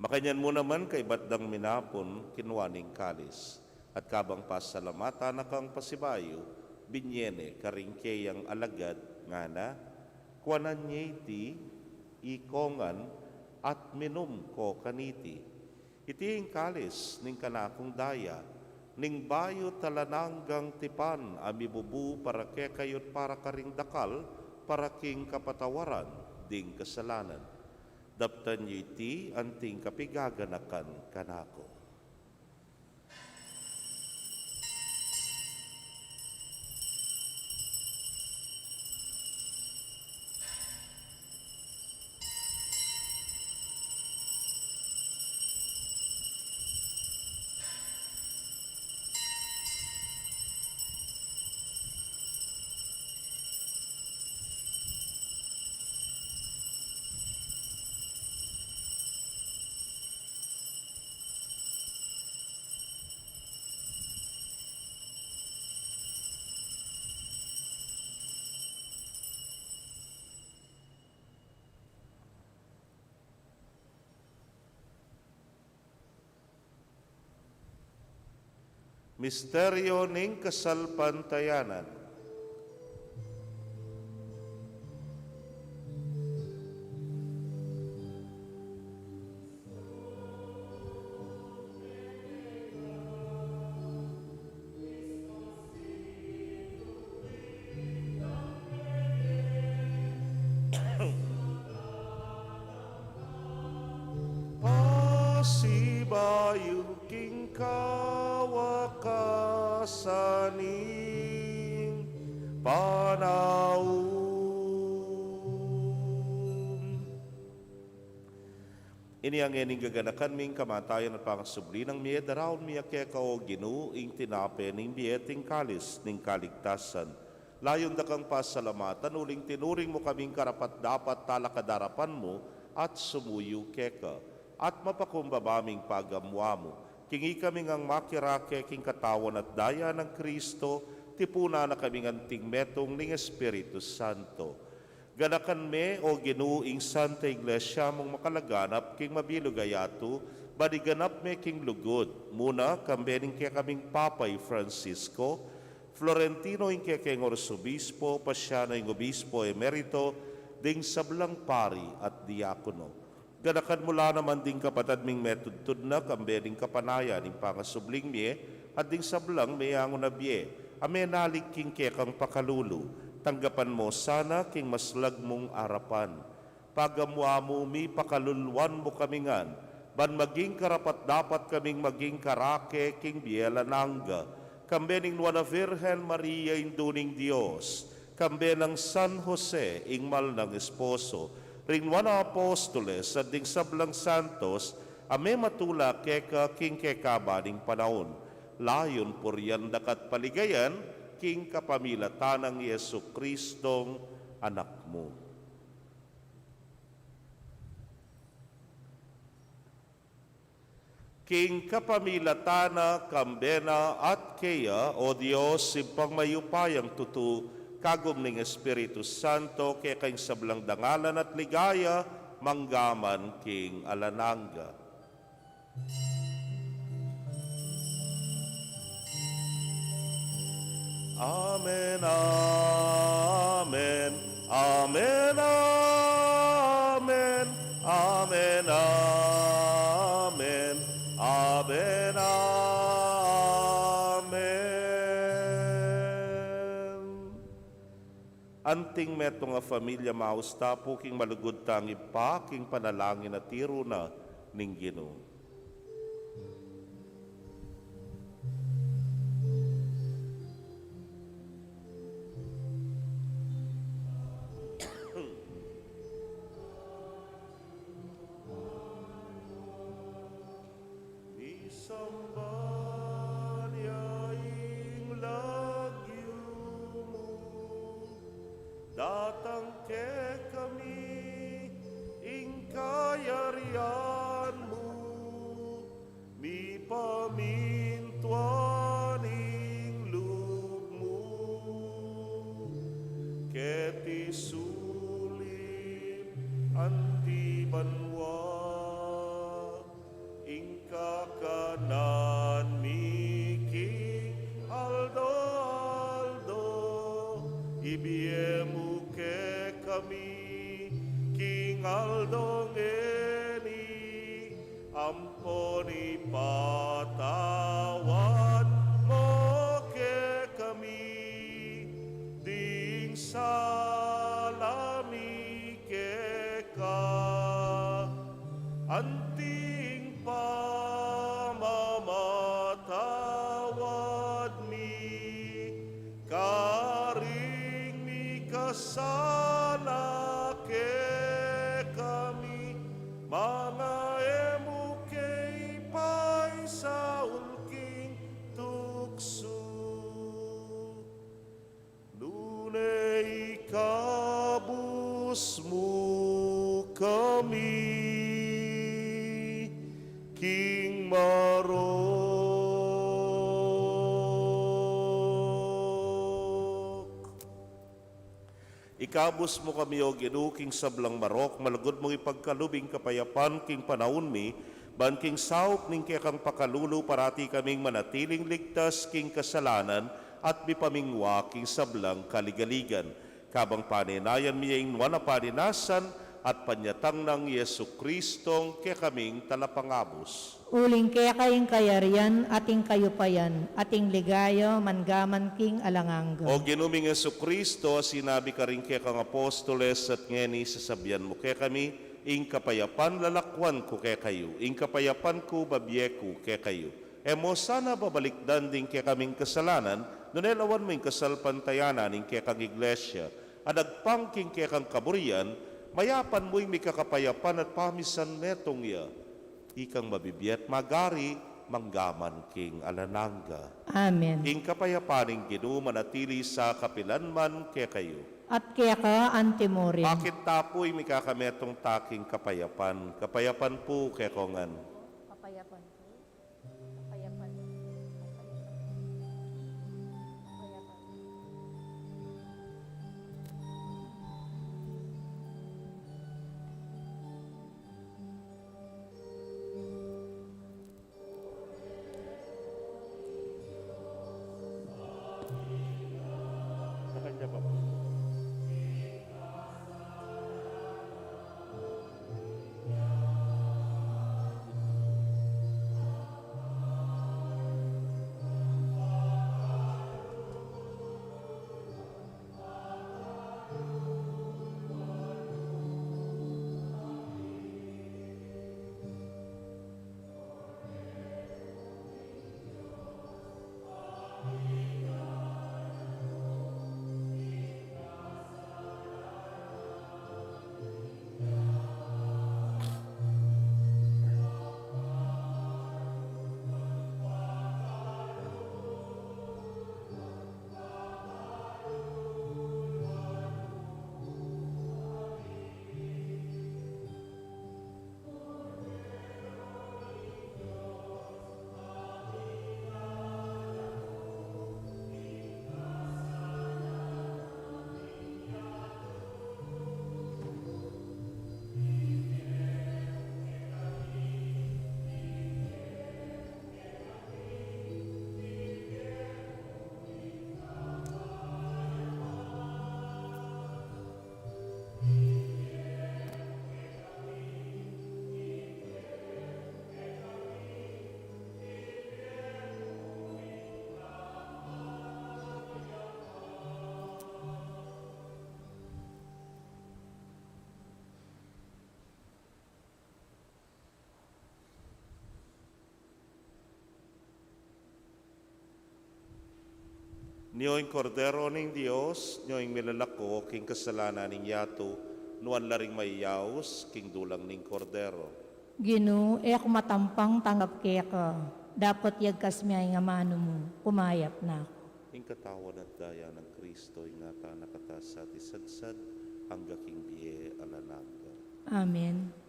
Makanyan mu naman kaibat dang minapun, kinua ne ing kalis, at kabang pasalamatan na kang pasibayu, binye ne karing keyang alagad, ngana, kuanan ye iti ikongan at minum ko kaniti. Iti ing kalis ning kanakung daya, ning bayu at alang anggang tipan, a mibubu para kekayu at para karing dakal, para king kapatawaran ding kasalanan. Daptan yu iti anting kapigaganakan kanaku. Misteryo ning kasalpantayanan. Pasibayu king kawakasan ning panaun. Inya ngening gaganakan mi ing kamatayan at pangasubli nang mie, daraun mi keka, O Ginu, ing tinape ning bie at ing kalis ning kaligtasan. Layun da kang pasalamatan, uling tinuring mu kaming karapat-dapat talakad king arapan mu at sumuyu keka. At mapakumbaba ming pagamuan mu, king ikami ngang makirake king katawan at daya nang Kristo, tipunan na kaming anting metung ning Espiritu Santo. Ganakan me, O Ginu, ing Santa Iglesia mung makalaganap king mabilug a yatu, ban iganap me king lugud, muna kambe ning kekaming Papa i Francisco, Florentino ing kekeng Arsobispo, Paciano ing Obispo Emerito, ding sablang pari at diakono. Ganakan mu la naman ding kapatad ming metudtud na, kambe ning kapanayan ning pangasubling mie, at ding sablang meangu na bie, a menalig king kekang pakalulu, tanggapan mu sana king maslag mung arapan. Pagamuan mu mi, pakaluluan mu kami ngan, ban maging karapat-dapat kaming maging karake king bie alang angga, kambe ning Nuan a Virgen Maria, Indu ning Dios, kambe nang San Jose, ing mal nang esposo, ring nuan a apostoles, at ding sablang santos, a mematula keka king kekaban ning panaun, layun purian da ka at paligayan, king kapamilatan nang Jesucristong Anak mu. King kapamilatan na, kambe na, at keya, O Dios, Ibpang mayupayang tutu, kagum ning Espiritu Santo, keka ing sablang dangalan at ligaya, mangga man king alang angga. Amen, amen, amen, amen, amen, amen, amen. Anting metung a familia, maus ta pu king malugud tang Ibpa, king panalangin a tiru na ning Ginu. Misamban ya ing lagyu mu, datang kekami ing kayarian mu, mipamintuan ing lub mu, keti sulip anti banua. Ing kakanan mi king aldo-aldo, ibie mu kekami king aldo ngeni, ampon ipatawad sala kekami, manga e mu ke ipaisaul king tuksu, nune ikabus mu kami king marok. Ikabus mu kami, O Ginu, king sablang marok, malugud mung ipagkalub ing kapayapan king panaun mi, ban king saup ning kekang pakalulu parati kaming manatiling ligtas king kasalanan at mipamingwa king sablang kaligaligan. Kabang panenayan mi ing nuan a panenasan at panyatang nang Jesucristong kekaming Talapangabus. Uling keka ing kayarian, at ing kayupayan, at ing ligaya, mangga man king alang angga. O Ginu ming Jesucristo, sinabi karing kekang apostoles, at ngeni sasabian mu kekami, ing kapayapan lalakwan ku kekayu, ing kapayapan ku babie ku kekayu. E mu sana babalikdan ding kekaming kasalanan, nune lawan mu ing kasalpantayanan ning kekang Iglesia, a agpang king kekang kaburian, mayapan mu ing mikakapayapan at pamisan metung ya, ikang mabibie at magari, mangga man king alang angga. Amen. Ing kapayapan ning Ginu manatili sa kapilan man kekayu. At keka antimurin. Akit ta pu ing mikakametung ta king kapayapan, kapayapan pu kekongan. Kapayapan pu. Kapayapan. Kapayapan. Kapayapan. Sa kanya pa po. Nyo ing Kordero ning Dios, nyo ing milalako king kasalanan ning yatu, nuan la ring mayayaus king dulang ning Kordero. Ginu, e ku matampang tanggap keka, dapot yagkas me ing amanu mu, kumayap na ku. Ing katawan at daya nang Kristo, ingatan na kata sa at isadsad, angga king bie alang angga. Amen.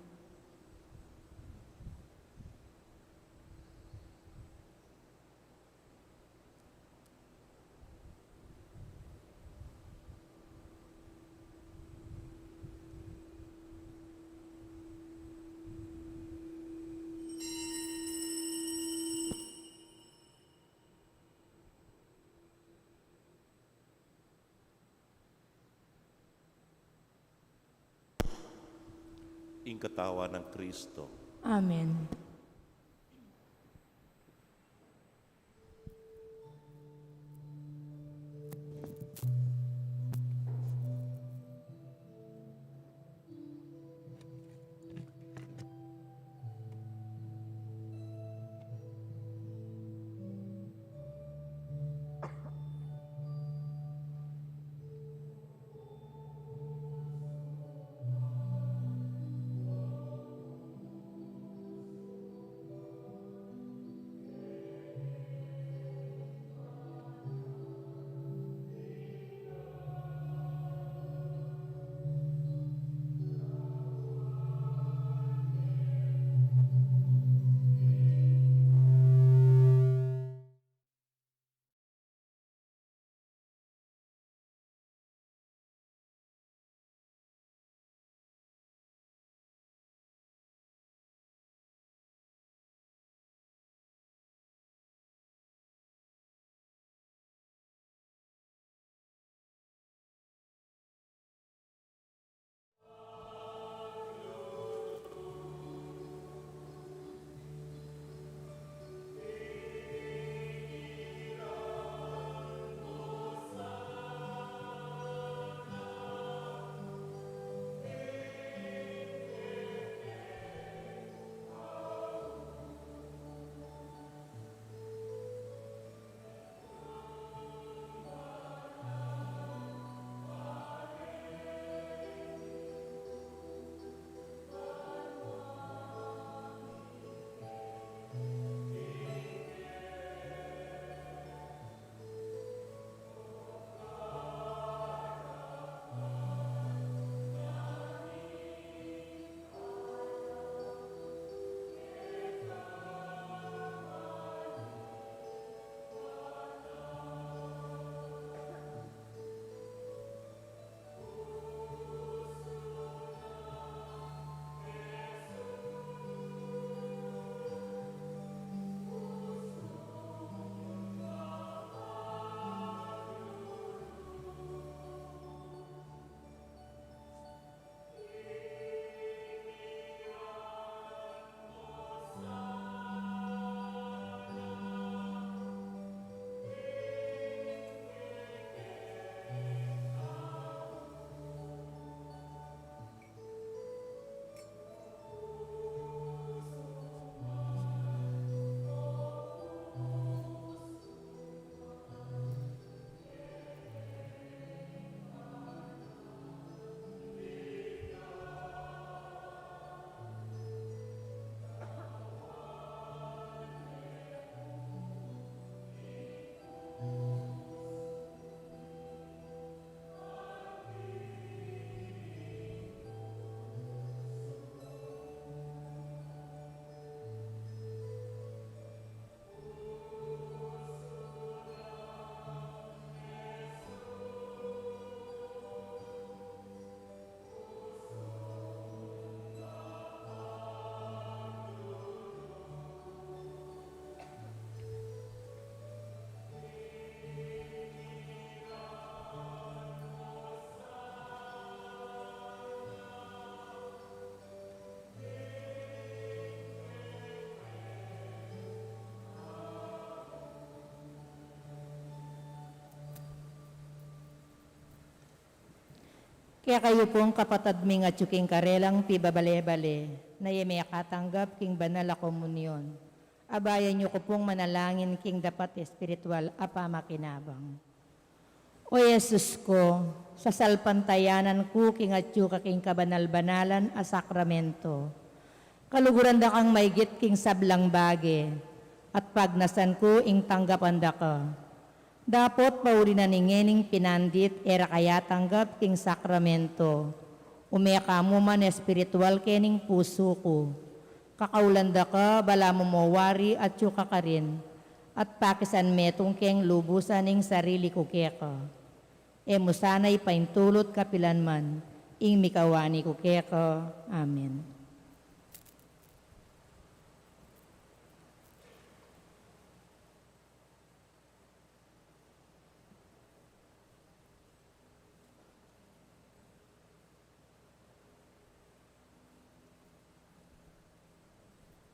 Ing katawan nang Kristo. Amen. Kekayu pung kapatad ming atyu king karelang pibabale-bale, na e mekatanggap king banal a komunyon, abayan yu ku pung manalangin king dapat espiritual a pamakinabang. O Jesus ku, sasalpantayanan ku king atyu ka king kabanal-banalan a sakramento. Kaluguran da kang maigit king sablang bage, at pagnasan ku ing tanggapan da ka. Dapot pauli na ning ngening pinandit e ra ka atanggap king sakramento, ume ka mu man espiritual kening pusu ku. Kakaulan da ka, balamu mo wari atyu ka karin, at pakisan metung keng lubusan ing sarili ku keka. E mu sana ipaintulut kapilan man ing mikawani ku keka. Amen.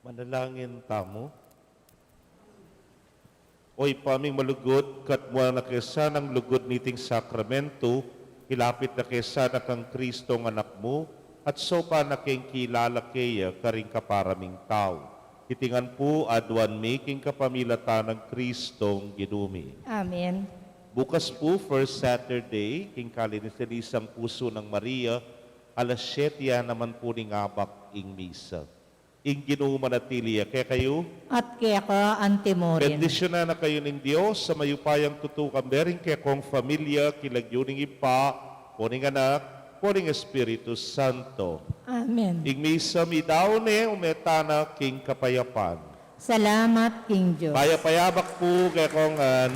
Manalangin tamu. O Ibpa ming malugud, katmuan na ke sanang lugud niting sakramento, ilapit na ke sana kang Kristong Anak mu, at saupan na keng kilala keya karing kapara ming tau. Iti ngan pu aduan mi king kapamilatan nang Kristong Ginu mi. Amen. Bukas pu, first Saturday, king kalinisan-lisang pusu nang Maria, alas siyete ya naman pu ning abak ing misa. Ing Ginu manatili ya kekayu. At keka antimurin. Bendisyunan na kayu ning Dios a mayupayang tutu, kambe ring kekong familia, king lagyu ning Ibpa, o ning Anak, o ning Espiritu Santo. Amen. Ing misa midaun ne, ume tana king kapayapan. Salamat king Dios. Payap a abak pu kekong ngan.